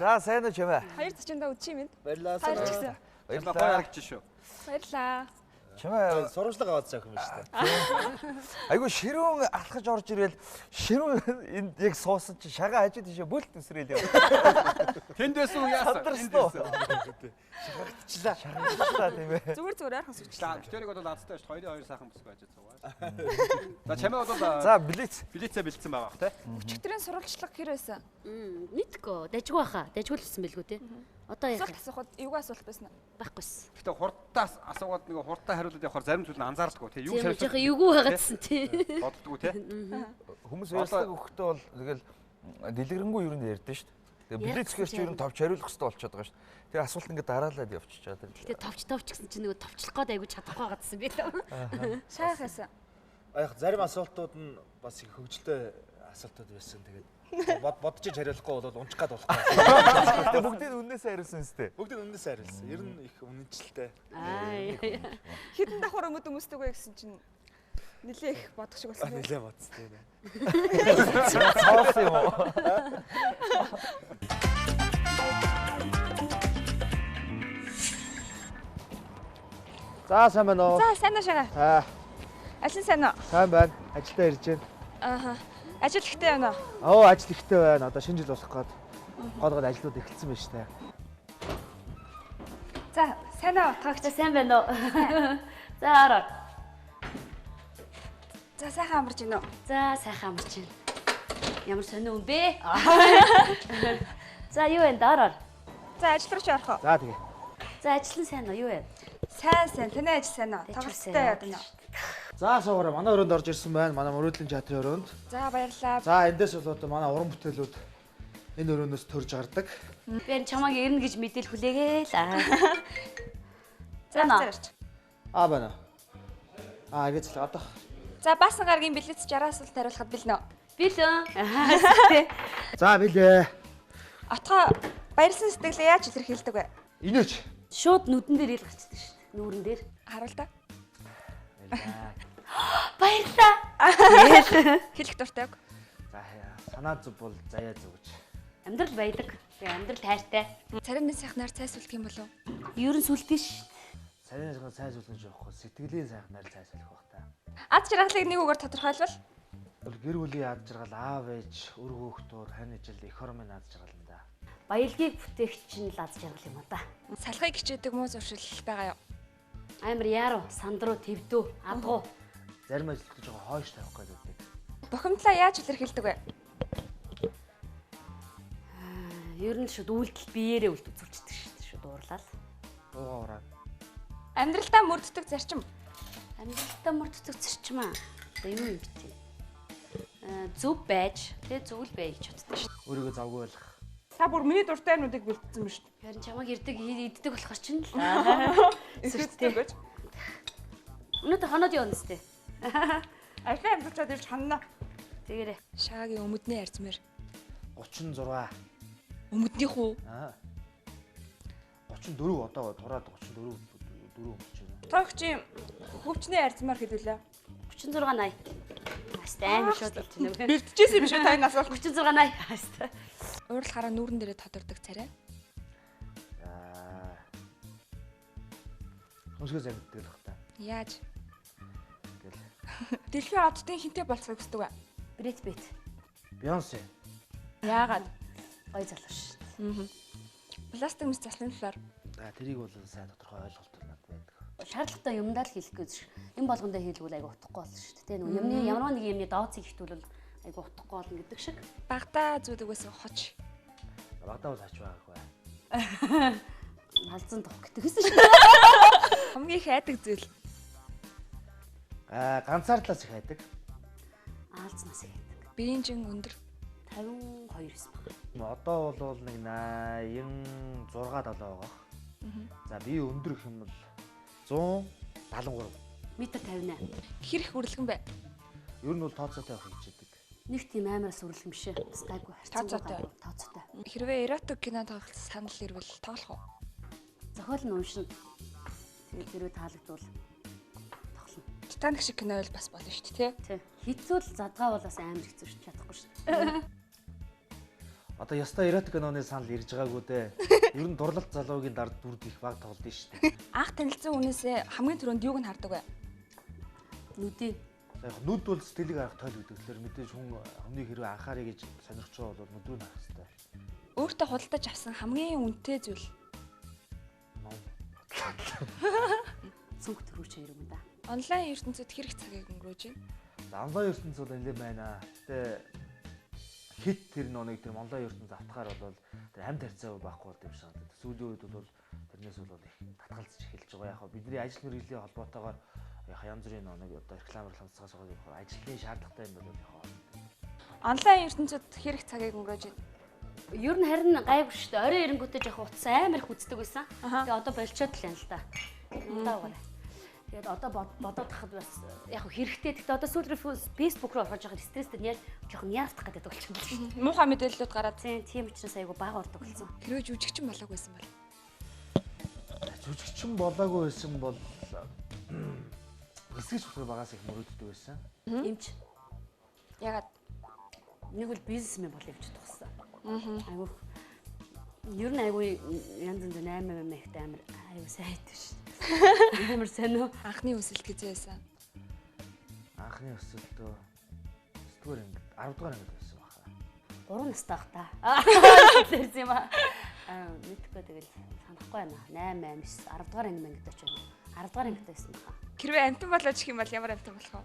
За сайн уу Чамаа. Хоёр зочиндоо үдшийн мэд. Баярлалаа. Баярлалаа. Баярлалаа. Гоё харагдчих шүү. Баярлалаа. Чамаа сурвалжлага аваад заах юм шүү дээ. Айгу ширүүн алхаж орж ирэл ширүүн энд яг суусан чи шагаа хажуу тийшээ бүлт үсрээл яв. Тэнд байсан уу яасан? Тэнд байсан. Шахагдчихлаа. Шахагдчихлаа тийм ээ. Зүгээр зүгээр ойрхон суучлаа. Битэрийг бол азтай шүү. 2-2 сайхан бүсгүй ажиж суугаа. За чамаа бол за блиц. Блицээ бэлдсэн байгаа бах те. Өчигдрийн сурвалжлага хэр байсан? Мэдгүй. Дажгүй баха. Дажгүй л байсан бэлгүй те. Одоо яах вэ? Асуухад эвгүй асуулт байсан уу? Байхгүйс. Гэхдээ хурдтаас асуугаад нэг хурдтай хариулаад явахаар зарим зүйл нь анзаардаггүй тий. Юу хариулах вэ? Эвгүй байгаадсэн тий. Боддгоо тий. Хүмүүс ярьслаг өгөхдөө бол тэгэл дэлгэрэнгүй ер нь ярьдэн шүү дээ. Тэгээ блиц гэхэр чи ер нь товч хариулах хэрэгтэй болчиход байгаа шүү дээ. Тэгээ асуулт ингээд дараалаад явчихж байгаа. Гэтэ товч гэсэн чинь нөгөө товчлох гээд айгүй чадахгүй байгаадсан би л. Шаах байсан. Яг зарим асуултууд нь бас их хөгжилтэй асуултууд байсан. Тэгээд бодож хариулахгүй бол унчих гад болохгүй. Тэгээ бүгдийг үннээсээ хариулсан үстэй. Бүгдийг үннээсээ хариулсан. Ер нь их үнэнчлээ. Хэдэн давхар өмд өмсдөг вэ гэсэн чинь нилээ их бодох шиг болсон. Нилээ бодсон тийм ээ. Цоос юм уу? За сайн байна уу? За сайн уу шагаа. Аа. Аль нь сайн уу? Сайн байна. Ажилдаа ирж байна. Ааха. Ажил ихтэй байна уу? Оо, ажил ихтэй байна. Одоо шинэ жил болох гээд гол гол ажлууд эхэлсэн байна шүү дээ. За, сайн уу? Тагч сайн байна уу? За, ороо. За, сайхан амарч гинөө. За, сайхан амарч гин. Ямар сонио юм бэ? За, юу вэ? Ороо. За, ажил руу чи орох уу? За, тэгээ. За, ажил нь сайн уу? Юу вэ? Сайн сайн. Таны ажил сайн уу? Тоглолттой яадаг нь. За суугаараа манай өрөөнд орж ирсэн байна. Манай мөрөөдлийн театрын өрөөнд. За баярлалаа. За эндээс бол одоо манай уран бүтээлүүд энэ өрөөнөөс төрж гардаг. Би энэ чамайг ирнэ гэж мэдээл хүлээгээл. За наа. Аа байна. Аа ингэж л одоох. За Баасан гарагийн билет 60 асуулт хариулахад бэлнэ үү? Бэлэн. За бэлээ. Отгоо баярлсан сэтгэлээ яаж илэрхийлдэг вэ? Инээч. Шууд нүдэн дээр ил гарчдаг шүү дээ. Нүүрэн дээр. Харуул та. Баярлалаа. Хэлэх дуртай үг. За санаа зүв бол заяа зүв гэж. Амьдрал баялаг. Тэгээ амьдрал хайртай. Царины сайхнаар цай сүлдэг юм болов уу? Ер нь сүлдэн шүү. Царины сайхнаар цай сүлдэн жоохгүй сэтгэлийн сайхнаар цай сүлэх бах та. Ад жаргалыг нэг үгээр тодорхойлбол Бол гэр бүлийн аз жаргал, аав ээж, үр хүүхдүүд, хань ижил, эх орон минь аз жаргал юм да. Баялагийг бүтээгч нь л аз жаргал юм уу да. Салхыг хичээдэг муу зуршил байгаа юу? Амар яаруу, сандруу, твдүү, адгуу. Зарим ажилтнууд жоохон хойш тавих гэдэг. Бухимдлаа яаж илэрхийлдэг вэ? Ер нь шууд үйлдэл биеэрээ үлд үзүүлчихдэг шүү дээ. Шууд уурлал. Уугаа ураа. Амьдралдаа мөрддөг зарчим. Амьдралдаа мөрддөг зарчим аа. Одоо юу юм бэ те? Зөв байж, тэ зөв л бай гэж боддог шүү дээ. Өөрийгөө завгүй байх. Та бүр миний дуртай юмнуудыг бэлдсэн ба шүү дээ. Харин чамайг ирдэг иддэг болохоор чинь л. Эсвэл гэж. Өнөөдөр хоноод явна сте. Ажлын амжилтад ирж ханна. Тэгэрээ. Шаагийн өмдний арзмэр. 36. Өмднийх үү? Аа. 34 одоо тураад 34 4 өмсөж байна. Тойгчийн хөвчний арзмаар хэд вүлээ? 36 80. Аста амар шууд болж байна. Бэлтжижсэн юм шүү та энэ асуулт. 36 80. Аста. Уурлахаараа нүүрэн дээрээ тодордог царай. За. Өмсгөө загддаг л бах та. Яаж? Тэгэл. Дэлхийн оддын хинтээ болцохыг хүсдэг вэ? Брэд Питт. Бейонсе. Яагаад? Гой залуу шүү дээ. Пластик мэс заслын талаар. За тэрийг бол сайн тодорхой ойлголт надад байдаг. Шаардлагатай юмдаа л хийх гэж юм болгондоо хийлгүүл айгу утгагүй болно шүү дээ. Тэ нөгөө юмны ямар нэг юмны дооцыг ихтүүлвэл айгу утгагүй болно гэдэг шиг. Багтаа зүүдэг байсан хоч. Багтаа бол хач байгаагүй. Халзан тух гэдэг гэсэн шүү дээ. Хамгийн их айдаг зүйл. Аа ганцаардлаас их айдаг. Аалзнаас их айдаг. Биеийн жин өндөр. 52 байсан баг. Одоо бол нэг 86 7 байгаа. За би өндөр гэх юм бол 173. Метр 58. Хэр их үрлэгэн бэ? Ер нь бол тооцоотой байх гэж хэлдэг. Нэг тийм амар сүрлэг юм шээ. Бас гайгүй харьцангуй Тооцоотой. гайгүй. Тооцоотой. Хэрвээ эротик кино тоглох санал ирвэл тоглох уу? Зохиол нь уншина. Тэгээд хэрвээ таалагдвал тоглоно. Титаник шиг кино байл бас болно шүү дээ, тий? Тэ. Хэцүү л задгаа бол бас амар хэцүү шүү дээ. Чадахгүй шүү дээ. Одоо ёстой эротик киноны санал ирж байгаагүй дээ. Ер нь дурлалт залуугийн дард дүрд их баг тоглоно шүү дээ. Анх танилцсан хүнээсээ хамгийн түрүүнд юуг нь хардаг вэ? Нүдийн За яг нүд бол сэтгэлийг харах тойл гэдэг. Тэгэхээр мэдээж хүн хүний хэрвээ анхаарыг гэж сонирхож байгаа бол нүд рүү нь харах хэрэгтэй. Өөртөө худалдаж авсан хамгийн үнэтэй зүйл. Ном. цүнх төрүүч хоёр юм да. Онлайн ертөнцид хэр их цагийг өнгөрөөж байна? За онлайн ертөнц бол нэлээд байна. Гэтэ хит тэр нэг тэр онлайн ертөнц автахаар бол тэр амьд харьцаа байхгүй болд юм шиг санагдаад. Сүүлийн үед бол тэрнээс бол их татгалзаж эхэлж байгаа. Яг хаа бидний ажил мэргэжлийн холбоотойгоор яг янз бүрийн нэг одоо реклам рекламцгаас байгаа яг ажлын шаардлагатай юм бол яг хаа. Онлайн ертөнцид хэр их цагийг өнгөрөөж байна? Ер нь харин гайгүй шүү дээ. Орой ирэнгүүтээ жоох утас амар их үздэг байсан. Тэгээ одоо болчоод л юм л да. Удаа угаарай. Тэгээд одоо бодоод тахад бас яг хөө хэрэгтэй. Гэхдээ одоо сүүл рүү Facebook руу ороход жоох стресстэй нэр жоох няртах гэдэг болчихсон л шүү дээ. Муухай мэдээллүүд гараад Тийм учраас айгу бага ордог болсон. хэрвээ жүжигчин болоог байсан бол Жүжигчин болоогүй байсан бол эсгэж болохоор багаас их мөрөөддөг байсан. Эмч ягаад нэг бол бизнесмен болъё гэж бодсон. Айгу ер нь айгу янз янз 8 8 ихтэй амар айгу сайт шүү дээ. Амар сайн уу? анхны хүсэлт гэж байсан? Анхны өсөлтөө 9 дугаар анги 10 дугаар ангид байсан баха. 3 настай бах та. Тэрсэн юм аа. Аа мэдхгүй тэгэл санахгүй байна. 8 8 9 10 дугаар анги мангид очив. 10 дугаар ангид байсан баха. Хэрвээ амтан болооч гэх юм бол ямар амтан болох вэ?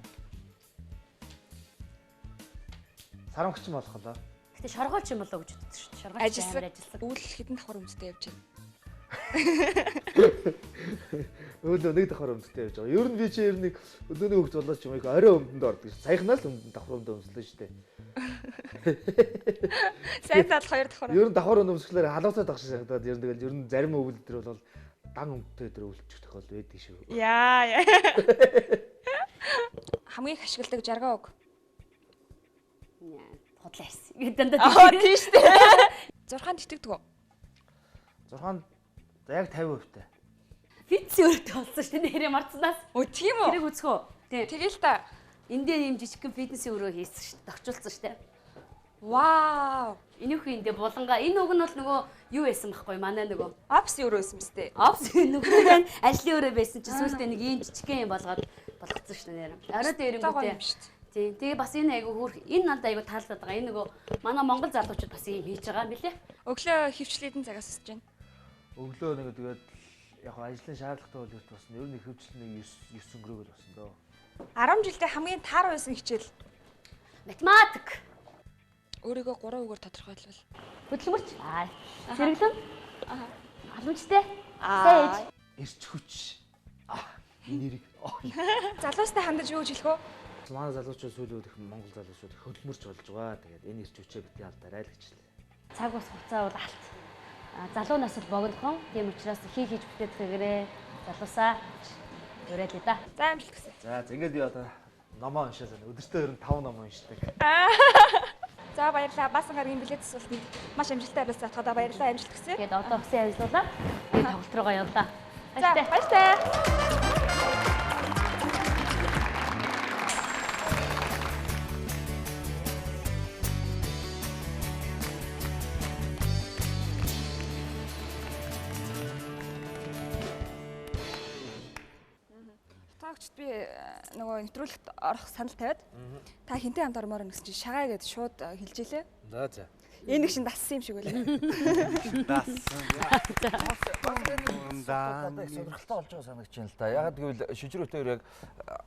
Сарамгчин болох лоо. Гэтэ шоргоолч юм болоо гэж боддог шүү дээ. Шоргоолч амар ажилсаг. Үйл хэдэн давхар өмсдөй явж байна. Өөлөө нэг давхар өмдтэй явж байгаа. Ер нь би чи ер нь өдөөний хөвгт болоод ч юм их орой өмдөнд ордог ш. Саяхнаас л өмдөнд давхар өмдөө өмслөө шүү дээ. Сайн тал хоёр давхар. Ер нь давхар өмд өмсгөлөөр халуусаад ах шиг санагдаад ер нь тэгэл ер нь зарим өвөл төр бол дан өмдтэй төр өвлчих тохиол байдаг шүү. Яа. яа. Хамгийн их ашигладаг жаргаа үг. Худлаа ярьсан. Ингээд дандаа Аа тийм шүү дээ. Зурхаанд итгэдэг үү? Зурхаан за яг 50% та. Фитнес өрөөтэй болсон шүү дээ. Нэрээ марцнаас. Өө тийм үү? Тэрийг үзэх үү? Тийм. Тэгэл та. Эндээ ийм жижигхэн фитнесийн өрөө хийсэн шүү дээ. Тохижуулсан шүү дээ. Вау. Энийхүү эндээ буланга. Энэ үг нь бол нөгөө юу байсан байхгүй манай нөгөө Опс өрөө байсан мэт дээ. Опс нөгөө нь ажлын өрөө байсан чи сүүлдээ нэг ийм жижигхэн юм болгоод болгоцсон шүү дээ нэр. Орой дээр Зогоо юм ирэнгүүтээ. шүү дээ. Тийм. Тэгээ бас энэ айгу хөөх энэ надад айгу таалагдаад байгаа. Энэ нөгөө манай Монгол залуучууд бас ийм хийж байгаа юм билээ. Өглөө хөвчлээд цагаас өсөж байна. Өглөө нэг тэгээд яг ажлын шаардлагатай бол бас ер нь хөвчлэн нэг 9 9 өнгөрөөгөл болсон доо. 10 жилдээ хамгийн таар байсан хичээл. Математик. Өөрийгөө 3 үгээр тодорхойлвол. Хөдөлмөрч. Аа. Сэргэлэн. Аа. Халамжтай. Сайн ээж. Эрч хүч. Нэрийг. Залуустай хандаж юу гэж хэлэх вэ? Манай залуучууд сүүлийн үед их Монгол залуучууд их хөдөлмөрч болж байгаа. Тэгээд энэ эрч хүчээ бити алдарай л гэж хэлээ. Цаг ус хугацаа бол алт. Залуу нас бол богинохон. Тийм учраас хий хийж бүтээдгээрээ залуусаа уриалъя да. За амжилт хүсье. За ингээд би одоо номоо уншаал байна. Өдөртөө ер нь 5 ном уншдаг. За баярлалаа. Баасан гарагийн билет асуултанд маш амжилттай хариулсан атгадаа баярлалаа. Амжилт хүсье. Тэгээд одоо усын ажиллуулаа. Тэгээд тоглолт руугаа явлаа. За Баяртай. баяртай. Таагчд би нөгөө нэвтрүүлэгт орох санал тавиад та хинтээ хамт ормоор гэсэн чинь шагаа гэд шууд хэлж илээ. За за. Энэ нэг шин дассан юм шиг байлаа. Дассан. Одоо их сонирхолтой болж байгаа санагч юм л да. Ягаад гэвэл шижрүүтэй өөр яг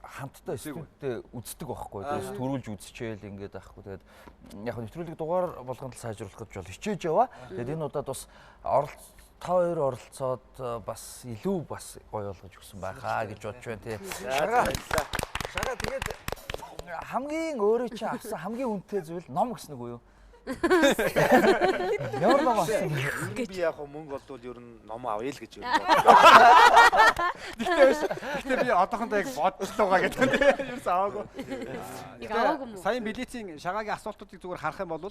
хамтдаа студенттэй үздэг байхгүй. Тэгээс төрүүлж үзчихээл ингээд байхгүй. Тэгээд яг нэвтрүүлэг дугаар болгонд л сайжруулах гэж бол хичээж яваа. Тэгээд энэ удаад бас та хоёр оролцоод бас илүү бас гоё болгож өгсөн байхаа гэж бодож байна тий. Шагаа. Шагаа тэгээд хамгийн өөрөө чи авсан хамгийн үнэтэй зүйл ном гэсэн үг үү юу? Ямар ном авсан бэ? Би яг мөнгө олдвол ер нь ном авъя л гэж ер нь бодлоо. Гэхдээ би одоохондоо яг бодлоо байгаа гэдэг тийм ерөөс аваагүй. Яг аваагүй юм уу? Саяын билетийн шагаагийн асуултуудыг зүгээр харах юм бол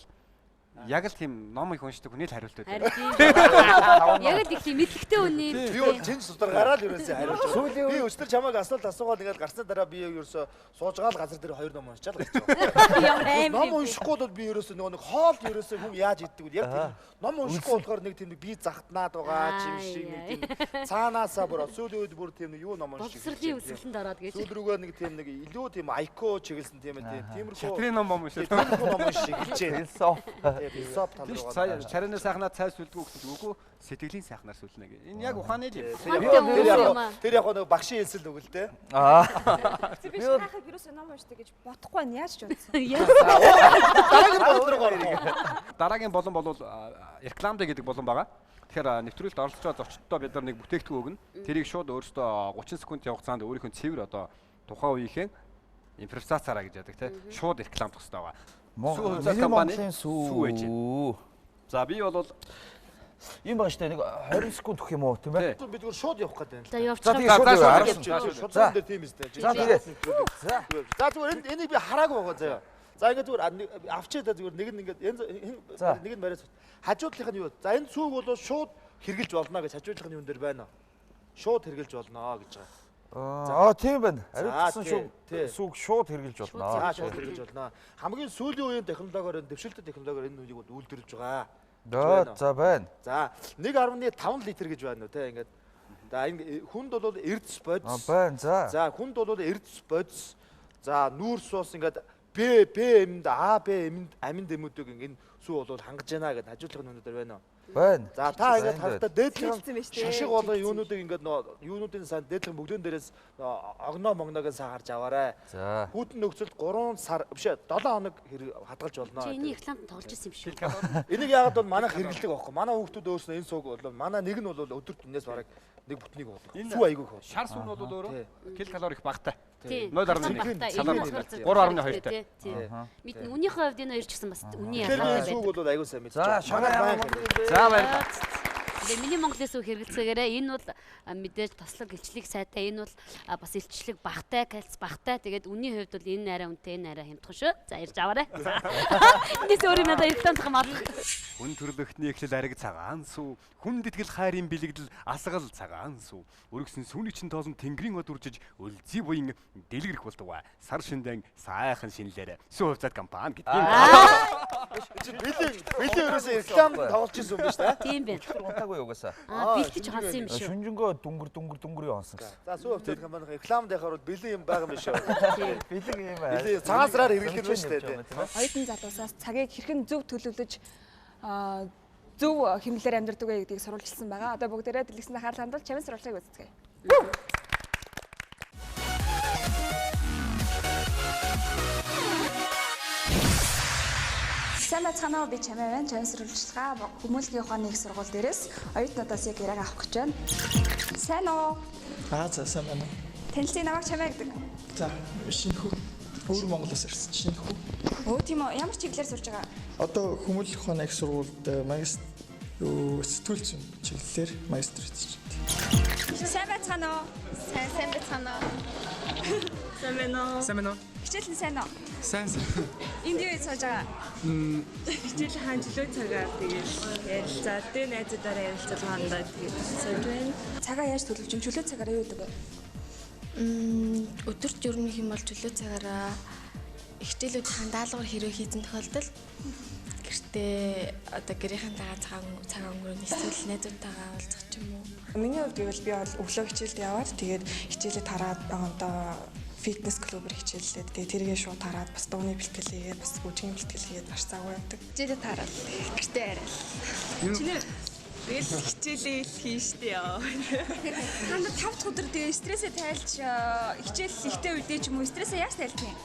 яг л тийм ном их уншдаг хүний л хариулт байдаг. Харин тийм. Яг л их тийм мэдлэгтэй үний. Би бол чин сударгаараа л ерөөсөө хариулж байгаа. Би өчтөр чамайг асуулт асуугаад ингээд гарсны дараа би ерөөсөө сууж байгаа л газар дээр хоёр ном уншичаал гэж байгаа. Ямар амар. Ном уншихгүй бол би ерөөсөө нөгөө нэг хоол ерөөсөө хүн яаж иддэг вэ? Яг тийм ном уншихгүй болохоор нэг тийм нэг би захтнаад байгаа ч юм шиг нэг тийм цаанаасаа бүр сүүлийн үед бүр тийм нэг юу ном унших. Боловсролын үсгэлэнд ороод гэж. Сүүл рүүгээ нэг тийм нэг илүү тийм IQ чиглэсэн тийм ээ тиймэрхүү Шатрын ном юм шиг. тиймэрхүү ном унших гэж байна. Философи. Тийм философи тал Тийш руугаа. сая чарины сайхнаа цай сүлдгүү гэсэн чинь үгүй сэтгэлийн сайхнаар сүлнэ гэх. Энэ яг ухааны л юм. Ухаантай Тэр яг юм аа. тэр яг нэг багшийн хэлсэл үг л дээ. Аа. Би шагаахыг ерөөсөө ном уншдаг гэж бодохгүй байна. Яаж ч бодсон. Яа. Дараагийн болон руу орох уу? Дараагийн болон бол рекламд гэдэг болон байгаа. Тэгэхээр нэвтрүүлэлт оролцож байгаа зочдтой бид нар нэг бүтээгдэхүүн өгнө. Тэрийг шууд өөрөөсөө 30 секундын хугацаанд өөрийнхөө цэвэр одоо тухайн үеийнхээ импровизацаараа гэж яадаг те. Шууд рекламдах хэрэгтэй байгаа. Сүү хувьцаат Миний компани Монголын сүү ээж. сүү. За би бол Ийм байгаа штэ нэг 20 секунд өгөх юм уу тийм ээ? Би зүгээр шууд явах гэдэг юм л. За За явчихлаа. тэгээ шууд За, яваа. шууд Арсан. Шууд За. дээр тийм үстэй. За тэгээ. За. За зүгээр энэ энийг би хараагүй байгаа заяа. За ингээд зүгээр авчээ да зүгээр нэг нь ингээд янз За. нэг нь бариад хажуудлынх нь юу? За энэ сүүг бол шууд хэрглэж болно гэж хажуудлынх нь юун дээр байна. Шууд хэрглэж болно гэж байгаа. Аа тийм байна. Хариуцсан тий, тий. шүүг сүүг шууд хэрглэж болно. За шууд хэрглэж болно. Хамгийн сүүлийн үеийн технологиор энэ дэвшилтэт технологиор энэ үеийг бол үйлдвэрлэж байгаа. За за байна. За 1.5 литр гэж байна уу те ингээд. За энэ хүнд бол эрдэс Аа бодис. байна за. За хүнд бол эрдэс бодис. За нүүрс ус ингээд Б Б эмэнд А Б эмэнд аминд эмүүдийг ингээд сүү бол хангаж яана гэд хажуудлах нүдээр байна уу. Байна. За та ингээд Байна, харахтаа дээдлэн Хэлсэн байж тээ. шашиг болон юунуудыг ингээд нөө юунуудын сан дээдлэн бөглөн дээрээс нөө огноо могноог сан харж аваарай. За. Хүүтэн нөхцөлд 3 сар биш ээ 7 хоног хадгалж болно. Чи эний рекламд тоглож ирсэн юм шүү. Энийг яагаад бол манайх хэрэглэдэг байхгүй. Манай хүүхдүүд өөрснөө энэ сууг бол манай нэг нь бол өдөрт энэс бараг нэг бүтнийг бол. Энэ- Сүү айгүй их бол. Шар сүүн бол өөрөө кил калори их багатай. Тийм. 0.1 Калори калори 3.2 тай. Тийм. Мэднэ үнийхээ хувьд энэ хоёр ч гэсэн бас үнийн Тэгэхээр ялгаатай энэ сүүг байдаг. бол айгүй сайн мэдчих. За шагаа Манай ямар банк юм бэ? За баярлалаа. Тэгээ миний Монголын сүү хэрэгэлцээгээрээ энэ бол мэдээж тослог илчлэг сайтай энэ бол бас илчлэг багтай, кальц багтай. Тэгээд үнийн хувьд бол энэ арай үнэтэй, энэ арай хямдхан шүү. За ирж аваарай. Эндээс өөр юм надад рекламдах юм алга. Хүн төрлөختний эхлэл ариг цагаан сүү, хүнд итгэл хайрын бэлэгдэл асгал цагаан сүү. Өргөсөн сүүний чин тоосон тэнгэрийн од үржиж өлзий буян дэлгэрэх болдгоо. Сар шиндэн сайхан шинэлээр сүү хувьцаат компани гэдгийг. Чи бэлэн ерөөсөө реклам тоглож ирсэн юм биш үү? Тийм байна. Өчигдөр унтаагүй угаасаа. Аа бэлтэж хонсон юм шүү. Шүнжэнгөө дүнгэр дүнгэр дүнгэр онсон гэсэн. За сүү хөвтөл компани рекламд яхаар бол бэлэн юм байгаа юм биш үү? Бэлэг юм аа. Бэлэн цагаан сараар хэрэглэх юм шүү дээ. Оюутан залуусаас цагийг хэрхэн зөв төлөвлөж зөв хэмнэлээр амьдардаг вэ гэдгийг сурвалжилсан байгаа. Одоо бүгдээрээ дэлгэцэнд анхаарал хандуул чамин сурвалжлагыг үздэцгээе. Сайн байцгаана уу, би Чамаа байна. Чамин сурвалжлага хүмүүлгийн ухааны их сургууль дээрээс оюутнуудаас яг яриаг авах гэж байна. Сайн уу? Аа за сайн байна. Танилцъя, намайг Чамаа гэдэг. За, шинэхүү. Өвөр Монголоос ирсэн шинэхүү. Өө тийм үү, ямар чиглэлээр сурж байгаа? Одоо хүмүүлгийн ухааны их сургуульд магистр сэтгүүл зүйн чиглэлээр магистр хийж байна. Сайн байцгаана уу? Сайн байцгаана уу? Сайн байна уу? Сайн байна уу? Хичээл нь сайн уу? Сайн сайн. Энд юу хийж сууж байгаа? Хичээл хаан чөлөө цагаар тэгэл ярилцаад тэ найзуудаараа ярилцаад хандаа тэгээд сууж байна. Цагаа яаж төлөвлөж, чөлөө цагаараа юу гэдэг вэ? Өдөрт ер нь хэм бол чөлөө цагаараа хичээлүүдийн даалгавар хэрэг хийсэн тохиолдолд гэртээ одоо гэрийнхэнтэйгээ цагаан өнгөрөөн эсвэл найзуудтайгаа уулзах ч юм уу. Миний хувьд гэвэл би бол өглөө хичээлд яваад тэгээд хичээлээ тараад одоо фитнес клубээр хичээллээд тэгээд тэргээ шууд тараад бас дууны бэлтгэл хийгээд бас бүжгийн бэлтгэл хийгээд маш завгүй явдаг. Хичээлээ тараад гэртээ яриад. Чиний тэгэл хичээлээ л хийн штэ яа. Танд 5 дахь өдөр тэгээ стрессээ тайлж хичээл ихтэй үедээ ч юм уу стрессээ яаж тайлдаг юм?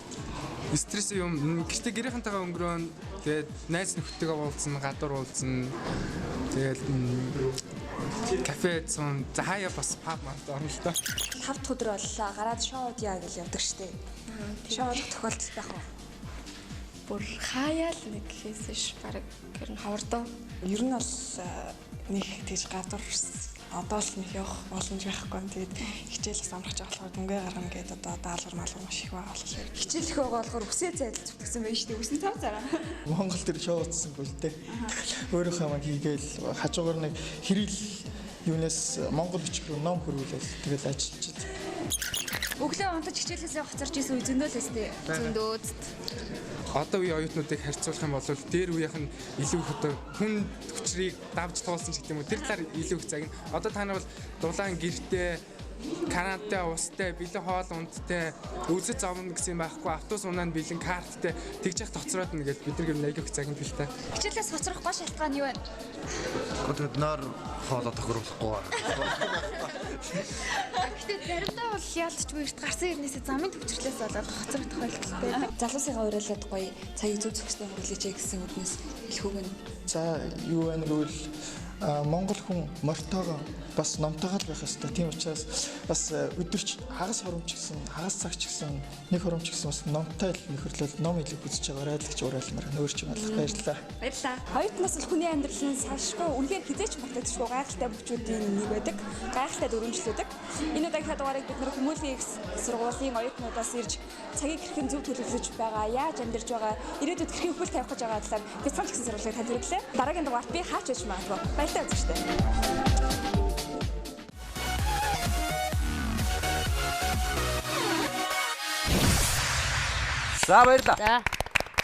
Стресс юм гэртээ гэрийнхэнтэйгээ өнгөрөөн тэгээд найз нөхдөдтэйгээ уулзсан, гадуур уулзсан. Тэгээд кафе цун за хаяа бас паб манд орно л доо. 5 дахь өдөр боллоо гараад шоуд яа гэж явдаг штэ. Шоудах тохиолдол байх уу? Бүр хаяа л нэг гэхээс ш баг ер нь ховордоо. Ер нь бол нэг тэгж гадуур одоо л нэг явах боломж байхгүй. Тэгээд хичээл бас амрах жаа болохоор дүнгээ гаргана гэдээ одоо даалгавар малгар маш их байгаа болохоор. Хичээл их байгаа болохоор үсээ зайлж зүтгэсэн байж штэ. Үсэн цав цараа. Монгол төр шоуцсангүй л дээ. Өөрийнхөө маг хийгээл хажуугаар нэг хэрэл юунаас Монгол бичиг рүү ном хөрвүүлээл тэгэл ажиллаж байна. Өглөө унтаж хичээлээсээ хоцорч исэн үе зөндөө л өстэй. Зөндөөд. Одоо үе оюутнуудыг харьцуулах юм бол дээр үеийнх нь илүү их одоо хүн хүчрийг давж туулсан ч гэдэг юм уу. Тэр талаар илүү их загна. Одоо та нар бол дулаан гэртээ, карантай, устай, бэлэн хоол ундтай, үзэж зовно гэсэн юм байхгүй, автобус унаа нь бэлэн карттай тэгж яах тоцроод нь гэж бид нар гэр аяг их загна л та. Хичээлээс хоцрох гол шалтгаан юу вэ? Тэгэд наар хоолоо тохируулахгүй байна. Гэтэ заримдаа бол яалтчгүй эрт гарсан хэрнээсээ замын төвчрлээс болоод хоцрох тохиолдолтой. Залуусыгаа уриалаад гоё цагийг зөв зохистой өнгөрүүлээч гэсэн үднэс хэлэх үг нь. За юу байна гэвэл Монгол хүн мортойгоо бас номтойгоо л байх ёстой. Тийм учраас бас өдөрч хагас хоромч гэсэн, хагас цаг ч гэсэн, нэг хоромч гэсэн бас номтой л нөхөрлөл ном илүү үзэж байгаарай л гэж уриалмаар. Өөр ч юм алах. Баярлалаа. Баярлалаа. Оюутнаас бол хүний амьдрал нь салшгүй үнэхээр хизээч мартагдчихгүй гайхалтай бүчүүдийн нэг байдаг. Гайхалтай дөрвөн жил байдаг. Энэ удаагийнхаа дугаарыг бид нэр хүмүүлийн их сургуулийн оюутнуудаас ирж цагийг хэрхэн зөв төлөвлөж байгаа, яаж амьдарч байгаа, ирээдүйд хэрхэн хөл тавих гэж байгаа талаар бяцхан гэсэн сурвалжлагыг танд хүргэлээ. Дараагийн дугаарт би хаач байж магадгүй. Баярлалаа үзэгчдээ. За баярлалаа. За.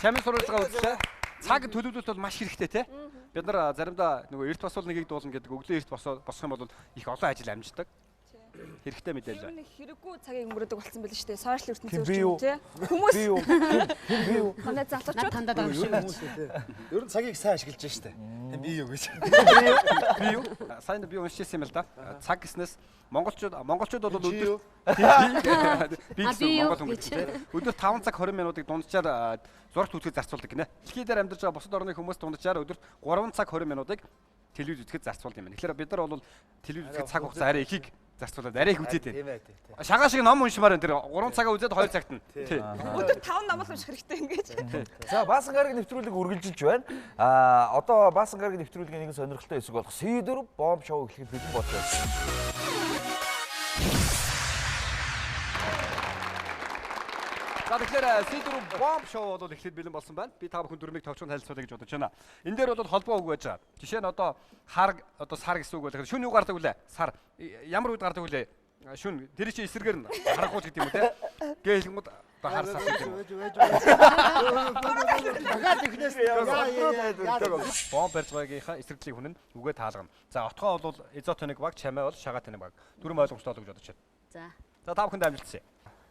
Чамин сурвалжлага үзлээ. Цаг төлөвлөлт бол маш хэрэгтэй те. Бид нар заримдаа нөгөө эрт босвол нэгийг дуулна гэдэг өглөө эрт босох юм бол их олон ажил амждаг. Хэрэгтэй мэдээлэл. Ер нь хэрэггүй цагийг өнгөрөөдөг болсон байл шүү дээ. Сошиал ертөнцийн би юу? тий. Хүмүүс Би юу? Хэн би юу? Манай залуучууд тандаад байгаа юм шиг. Ер нь цагийг сайн ашиглаж штэ. Би юу гэж. Би юу? Сайн би уншижсэн юм л да. Цаг гэснээс монголчууд бол өдөр би гэсэн монгол хүн гэж тий. Өдөр 5 цаг 20 минутыг дунджаар зурагт үзэхэд зарцуулдаг гинэ. Дэлхий дээр амьдарч байгаа бусад орны хүмүүс дунджаар өдөрт 3 цаг 20 минутыг телевиз үзэхэд зарцуулдаг юм байна. Тэгэхээр бид нар бол телевиз үзэхэд цаг хугацаа арай ихийг зарцуулаад арай их үзээд байна. Шагаа шиг ном уншмаар энэ тэр 3 цагаа үзээд 2 цагт нь. Тий. Өдөр 5 ном л унших хэрэгтэй ингэж. За Баасан гараг нэвтрүүлэг үргэлжилж байна. Аа одоо Баасан гараг нэвтрүүлгийн нэгэн сонирхолтой хэсэг болох C4 бомб шоу эхлэхэд бэлэн болж байна. За тэгэхээр C4 бомб шоу бол эхлээд бэлэн болсон байна. Би та бүхэн дөрмийг товчхон танилцуулъя гэж бодож байна. Энэ дээр бол холбоо үг байж байгаа. Жишээ нь одоо хар одоо сар гэсэн үг байх. Шүн юу гардаг вүлээ? Сар. Ямар үед гардаг вүлээ? Шүн тэр чинь эсэргээр нь харахгүй ч гэдэг юм уу те. Гээ хэлэнгүүд одоо хар сар гэдэг юм. Дахиад эхнээс Бомб барьж байгаагийнхаа эсрэглийг хүн нь үгээ таалгана. За отгоо бол изотоник баг, чамай бол шагаатоник баг. Дөрөв ойлгомжтой болоо гэж бодож байна. За. За та бүхэнд амжилтсан.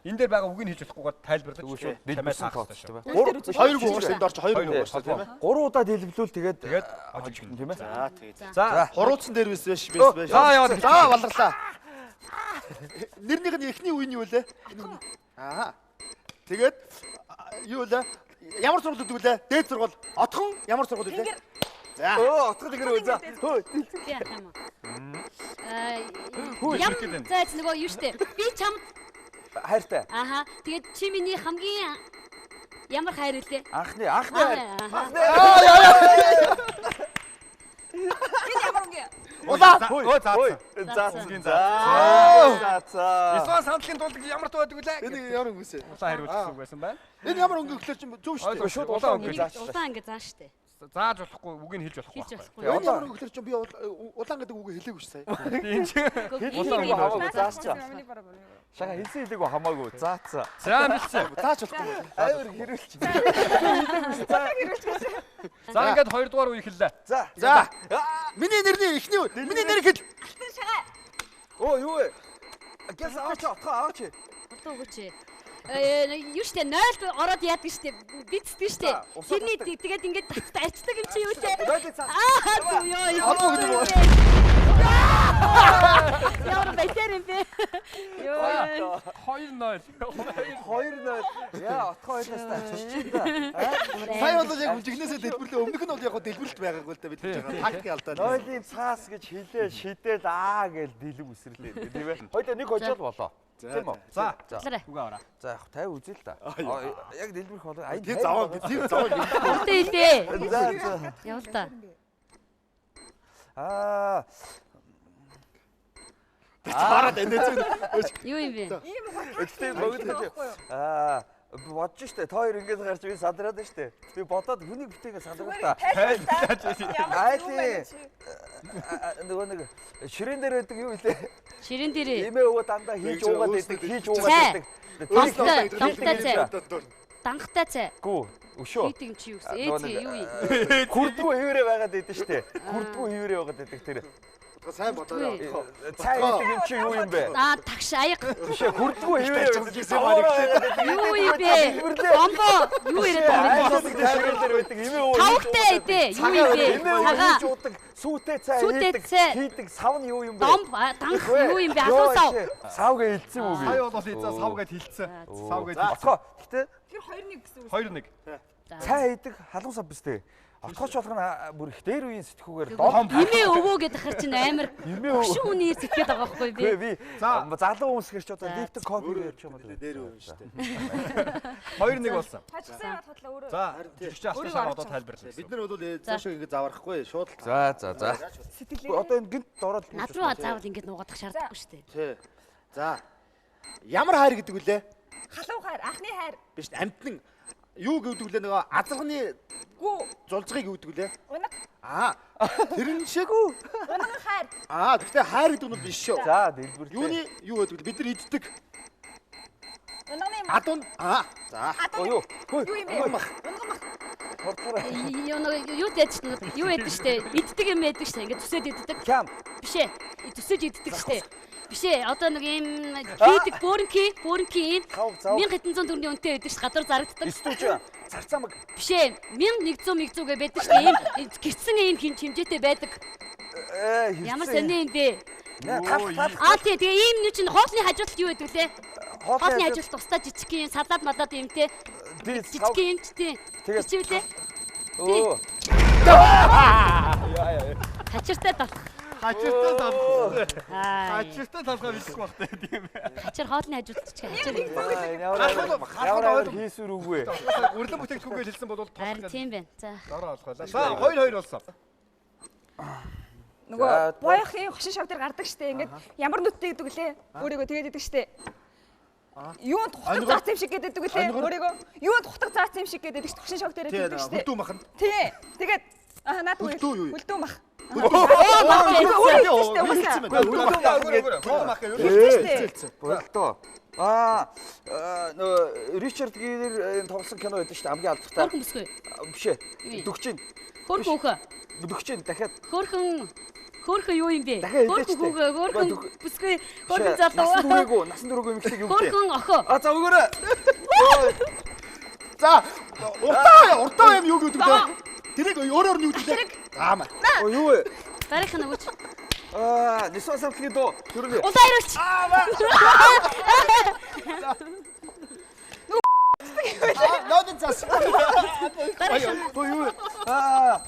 Энэ дээр байгаа үгийг хэлж болохгүйгээр тайлбарлаж чамай дэлбэрсэн таах хэрэгтэй шүү. Гурав Хоёр үг уурш энд орч хоёр үг уурш тийм ээ. Гурван удаа дэлбэлвэл тэгээд Тэгээд хожигдно тийм ээ. За тэгээд. За Хуруутсан дээр биш биш биш. За, яваад. За баларлаа. Нэрнийх нь эхний үе нь юу лээ? Аа. Тэгээд юу лээ? Ямар сургууль гэдэг вүлээ? Дээд сургууль. Отхон ямар сургууль үлээ? За. Өө отгол гэр за. Хөө. Би яах юм уу? Хүү, Ям ширхэг юм. зайц нөгөө юу штэ. Би чамд Хайртай. аха тэгээд чи миний хамгийн ямар хайр үлээ? Анхны анхны хайр. Анхны. Энэ ямар өнгө? Улаан. Өө заасан. Заасан. Үгийн За. За. Ислам сандлын дуулдаг ямар дуу байдаг вүлээ? Энэ ямар өнгө вэ? Улаан хариулт гэсэн үг байсан байна. Энэ ямар өнгө гэхлээр чинь зөв шүү дээ. Шууд улаан өнгө заачлаа. Улаан ингэ заа штэ. Зааж болохгүй, үгийг хэлж болохгүй Хэлж байхгүй. болохгүй. Энэ ямар өнгө гэхлээр чинь би улаан гэдэг үгийг хэлээгүй шүү сая. Тийм чи. Улаан өнгө хамаагүй заачаа. Шага хэлсэн хэлээгүй хамаагүй заацаа. За амжилтсан. Зааж болохгүй. Амар хэрүүлч. За ингээд хоёрдугаар үе эхэллээ. За. За. Миний нэрний эхний үе. Миний нэр хэл. Алтан шагаа. Оо юу вэ? Гэс аваач отгоо аваач. Одоо өгөөч. Юу штэ 0 ороод яадаг штэ. Бицдэг штэ. Усаа Тэрний татдаг. тэгээд ингээд татдаг арчдаг юм чи юу лээ? Нойлыг цаас. Аа зү ёо. Холбоо гэдэг үү? Ямар баялаар юм бэ? Ёо. 2-0. 2-0. Яа отгоо хоёлаас та ачиж та. Сая бол яг бүжигнээсээ дэлбэрлээ. Өмнөх нь бол яг дэлбэрэлт байгаагүй л да бид гэж байгаа. Тактикийн алдаа. Нойлын цаас гэж хэлээ шидэл аа гэж дэлэм үсрэрлээ тийм ээ. Хоёлаа нэг хожоол болоо. Тийм үү? За. За. Үгээ аваа. За яг 50 үзээ л та. Яг дэлбэрэх болоо. Ай Тийм заваа тийм заваа. Үлдээ үлдээ. За за. Явал та. Аа Хараад энэ зүүн. Юу юм бэ? Ийм Гэтэ богд аа бодож штэ. Та хоёр ингэж гарч би сандраад штэ. Би бодоод хүнийг бүтээгээ сандраад та. Айлын нөгөө нэг ширээн дээр байдаг юу илээ? Ширээн дээрээ. Эмээ өвөө дандаа хийж уугаад байдаг, хийж уугаад Цай. байдаг. Домтой, домтой цай. Данхтай цай. Гүү, өшөө. Хийдэг юм чи юу гэсэн? Ээцгээ юу юм? Күрдгүү хэвээрээ байгаад байдаг штэ. Күрдгүү хэвээрээ байгаад байдаг тэр. Сайн бодоорой. Цай гэдэг юм чи юу юм бэ? Аа тагш аяг. Биш ээ, күрдгүү хэвээрээ байсан. Юу юм бэ? Бомбо юу яриад байгаа юм бэ? Ширээн дээр байдаг эмээ өвөө. Тавхтай эдээ. Юу юм бэ? Эмээ өвөө Цагаа. хийж уудаг, сүүтэй цай Сүүтэй хийдэг, цай. хийдэг сав нь юу юм бэ? Домб данх юу юм бэ? Алуу сав. Сав гээ хэлсэн үү би? Сая бол эзэн сав гэд хэлсэн. Сав гэд хэлсэн. Отгоо. Гэтэ Тэр 2-1 гэсэн үг. 2-1. цай хийдэг халуун сав биз дээ. Отгооч болгоно бүр их дээр үеийн сэтгүүгээр Домб. Эмээ өвөө гэдэг хэр чинь амар Эмээ өвөө. хөшин хүний сэтгэхэд байгаа байхгүй Үгүй би. би залуу хүмүүс хэрч одоо Lipton кофе ярьж юм бол Дээр үе шүү дээ. 2-1 болсон. Хожигсан юм бодлоо өөрөө. За, жүжигч алтан шагаа одоо тайлбарлая. Бид нар бол цаашаа ингэ заварахгүй шууд л. За за за. Сэтгэлээ. Одоо энэ гинт ороод Над руу заавал ингэж нуугаадах шаардлагагүй шүү дээ. Тий. За. Ямар хайр гэдэг вүлээ? Халуун хайр, анхны хайр. Биш амтнан юу гэдэг вүлээ нөгөө азарганы Гүү. зулцгыг юу гэдэг вүлээ? Унаг. Аа. Тэрэн шиг. Унаган хайр. Аа, гэхдээ хайр гэдэг нь биш шүү. За дэлбэрлээ. Юуны юу гэдэг вэ? Бид нар иддэг. Унагны мах. Адуун. Аа. За. Оо юу? Хөө. Юу юм бэ? Унган мах. Унган мах. Хордгороо. Юу нэг юу дэж юу яадаг штэ. Иддэг юм яадаг штэ. Ингээд зүсээд иддэг. Кям. Биш ээ. Зүсэж иддэг штэ. Биш ээ. Одоо нэг ийм хийдэг бөөрөнхий, бөөрөнхий ийм 1700 төгрөгийн үнэтэй байдаг штэ. Гадуур зарагддаг. Стүүж царцаамаг. Биш ээ. 1100 100 гэ байдаг штэ. Ийм гэрцэн ийм хин хэмжээтэй байдаг. Ямар сони юм бэ? Аа тий, тэгээ ийм нэг чинь хоолны хажуулалт юу гэдэг лээ? Хоолны хажуулалт тусдаа жижиг юм салаад малаад юм те. Жижиг юм ч тий. Тэгээд- Чивлээ. Өө. Хачиртай талах. Хачиртай талах. Аа. Хачиртай талахаа мэдэхгүй байх таа тийм ээ. Хачир хоолны хажуулалт ч хачир. Ямар амар хийсвэр үг вэ? Үрлэн бүтээгдэхүүнгээ хэлсэн бол Харин тийм байна. За. Дороо олгоолаа. За 2-2 болсон. Нөгөө боёхын хошин шав дээр гардаг штэ. Ингээд ямар нүдтэй гэдэг лээ. Өөрийгөө тэгээд идэг штэ. Юунд хутаг заасан юм шиг гэдэг лээ. Өөрийгөө юунд хутаг заасан юм шиг гэдэг штэ. Хошин шав дээр Тий, гэдэг штэ. хөлдөө мах нь. Тий. Тэгээд аа наад үгүй. Хөлдөө юу юм? Хөлдөө мах. Болтоо. Аа нөө Ричард Гир тоглосон кино байдаг шүү дээ, хамгийн алдартай. Хөөрхөн бүсгүй. Биш ээ. Дөгчин. Хөөрхөн өөхөө. Дөгчин дахиад. Хөөрхөн хөөрхөн юу юм бэ? Дахиад Хөөрхөн хэлээч хүүгээ, хөөрхөн бүсгүй, хөөрхөн залуу. Насан түрээгүй, насан түрээгүй эмэгтэй юу гэдэг? Хөөрхөн охоо. А за өгөөрэй. За уртаа юм юу гэдэг вэ? Тэрийг өөрөөр нь юу гэдэг вэ? За маа. Оо юу вэ? Дараах нь өгөөч. Аа, Нисан самтлагийн дуу. Тэрний. Улаан ирүүлч. Нодон зас. Дараах нь. Оо юу вэ? Аа,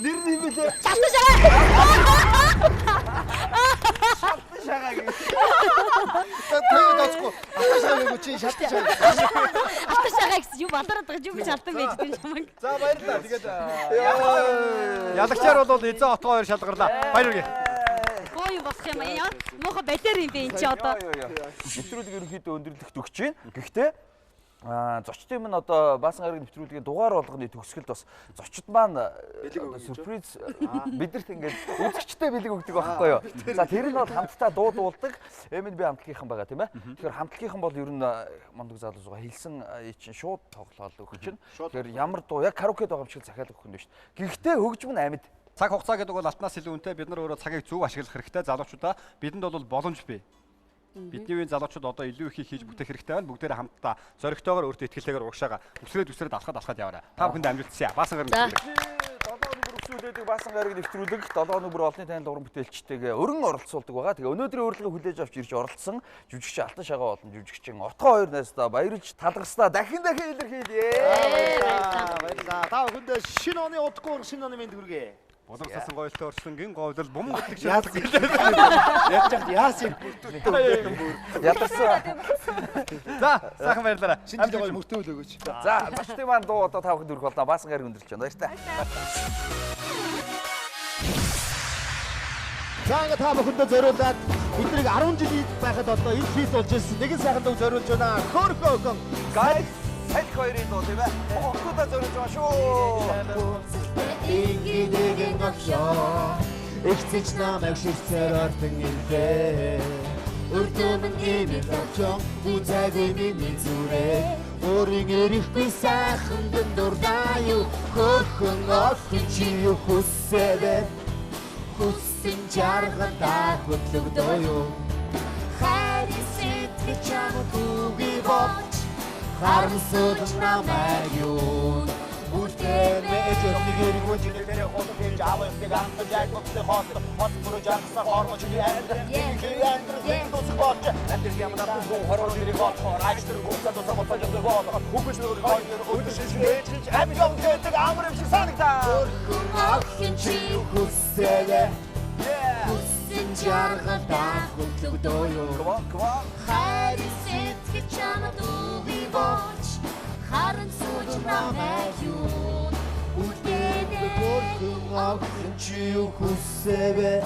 нэр нь юм бэлээ? Шалтан шагаа. Шалтан шагаа гэх. Тэр дооцгүй. Алтан шагаа юу чи шалтан шагаа. Алтан шагаа гэсэн юу балараад байгаа юм чи шалтан байж тийм чамаг. За баярлалаа. Тэгээд ялагчаар бол эзэн отгоо хоёр шалгарлаа. Баяр хүргэе. Гоо юм болох юм аа. Ямар муухай балер юм бэ энэ чи одоо. Нэвтрүүлэг ерөнхийдөө өндөрлөгт өгч байна. Гэхдээ зочдын минь одоо Баасан гарагийн нэвтрүүлгийн дугаар болгоны төгсгөлд бас зочд маань одоо сюрприз бидэрт ингээд үзэгчтэй бэлэг өгдөг байхгүй юу. За тэр нь бол хамтдаа дуу дуулдаг. MNB хамтлагийнхан байгаа тийм ээ. Тэгэхээр хамтлагийнхан бол ер нь мундаг залуус байгаа. Хэлсэн чинь шууд тоглоал өгч чинь. Тэгэхээр ямар дуу яг караокед байгаа юм шиг захиалга өгөх нь шүү дээ. Гэхдээ хөгжим нь амьд. Цаг хугацаа гэдэг бол алтнаас илүү үнэтэй. Бид нар өөрөө цагийг зөв ашиглах хэрэгтэй. Залуучуудаа бидэнд бол боломж бий. Бидний үеийн залуучууд одоо илүү их хийж бүтээх хэрэгтэй байна. Бүгдээрээ хамтдаа зоригтойгоор өөртөө итгэлтэйгээр урагшаага өсрээд өсрээд алхаад алхаад яваарай. Та бүхэнд амжилт хүсье. Баасан гараг нэвтрүүлэг. 7 хоног өргөсүүлээдэг Баасан гараг нэвтрүүлэг 7 хоног бүр олонний танил уран бүтээлчтэйгээ өрн оролцуулдаг байгаа. Тэгээ өнөөдрийн урилгыг хүлээж авч ирж оролцсон жүжигчин Алтан шагаа болон жүжигчин Отгоо хоёр найздаа баярлж талархснаа дахин дахин илэрхийлье. Баярлалаа. Та бүхэндээ шинэ оны удахгүй шинэ оны мэнд хүргэе. Булан сасан гоёлтой орчлонгийн говьлол бум хөтлөг Яасан яаж яасан Ядарсан. За сайхан баярлалаа. Шинэ жилийн гоё мөртөө өгөөч. За зочдын маань дуу одоо та бүхэнд хүрэх болно. Баасан гараг өндөрлөж байна. Баяртай. За ингээ та бүхэндээ зориулаад бидний 10 жил байхад одоо энэ хит болж ирсэн нэгэн сайхан дуу зориулж байна. Хөөрхөн охин. Guys, салхи хоёрын дуу тийм ээ. Охтуудаа зориулж байгаа шүү. Ингэдэг охин Ихцэж намайг ширцээр ордон ирлээ. Өрдөмөн имэл охин үзээгүй миний зүрээ. Өөрийн эрэхгүй сайхан дурдаа юу. Хөөрхөн охин чи юу хүсэвэ? Хүссэн жаргалаа хөтлөгдөө юу? Хайрын сэтгэл чамд үгүй болж харамсуулж намайг юу? Үлдээнэ өхний гэргүүн жилээр хот хийж аав ихтэй амтаж айгүйтэй хот хот бүрэж амсаа хормо чиний амьдрал хий амьдрал дуусах болж амьдрал ямар дуу хороо зэрэг бодохоор ажтар гуцаа дуусах боцоо юм болох хүүхэн нөгөө хоёр өдөр шишгэж амь юм гэдэг амар юм шиг санагдаа. Хөөрхөн охин чи юу хүсэвэ? Хүссэн жаргалаа хөтлөгдөө юу? Хайрын сэтгэл чамд үгүй болж харамсуулж намайг юу? Үлдээнэ Хөөрхөн охин чи юу хүсэвэ?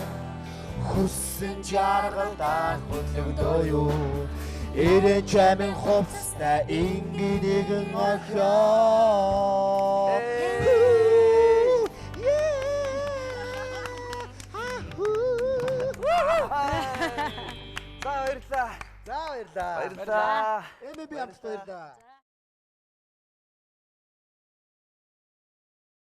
Хүссэн жаргалаа хөтлөгдөө юу? Ирэн чамин хувцастай ингэдэг охин. За баярлалаа. За баярлалаа. Баярлалаа. MB хамт баярлалаа.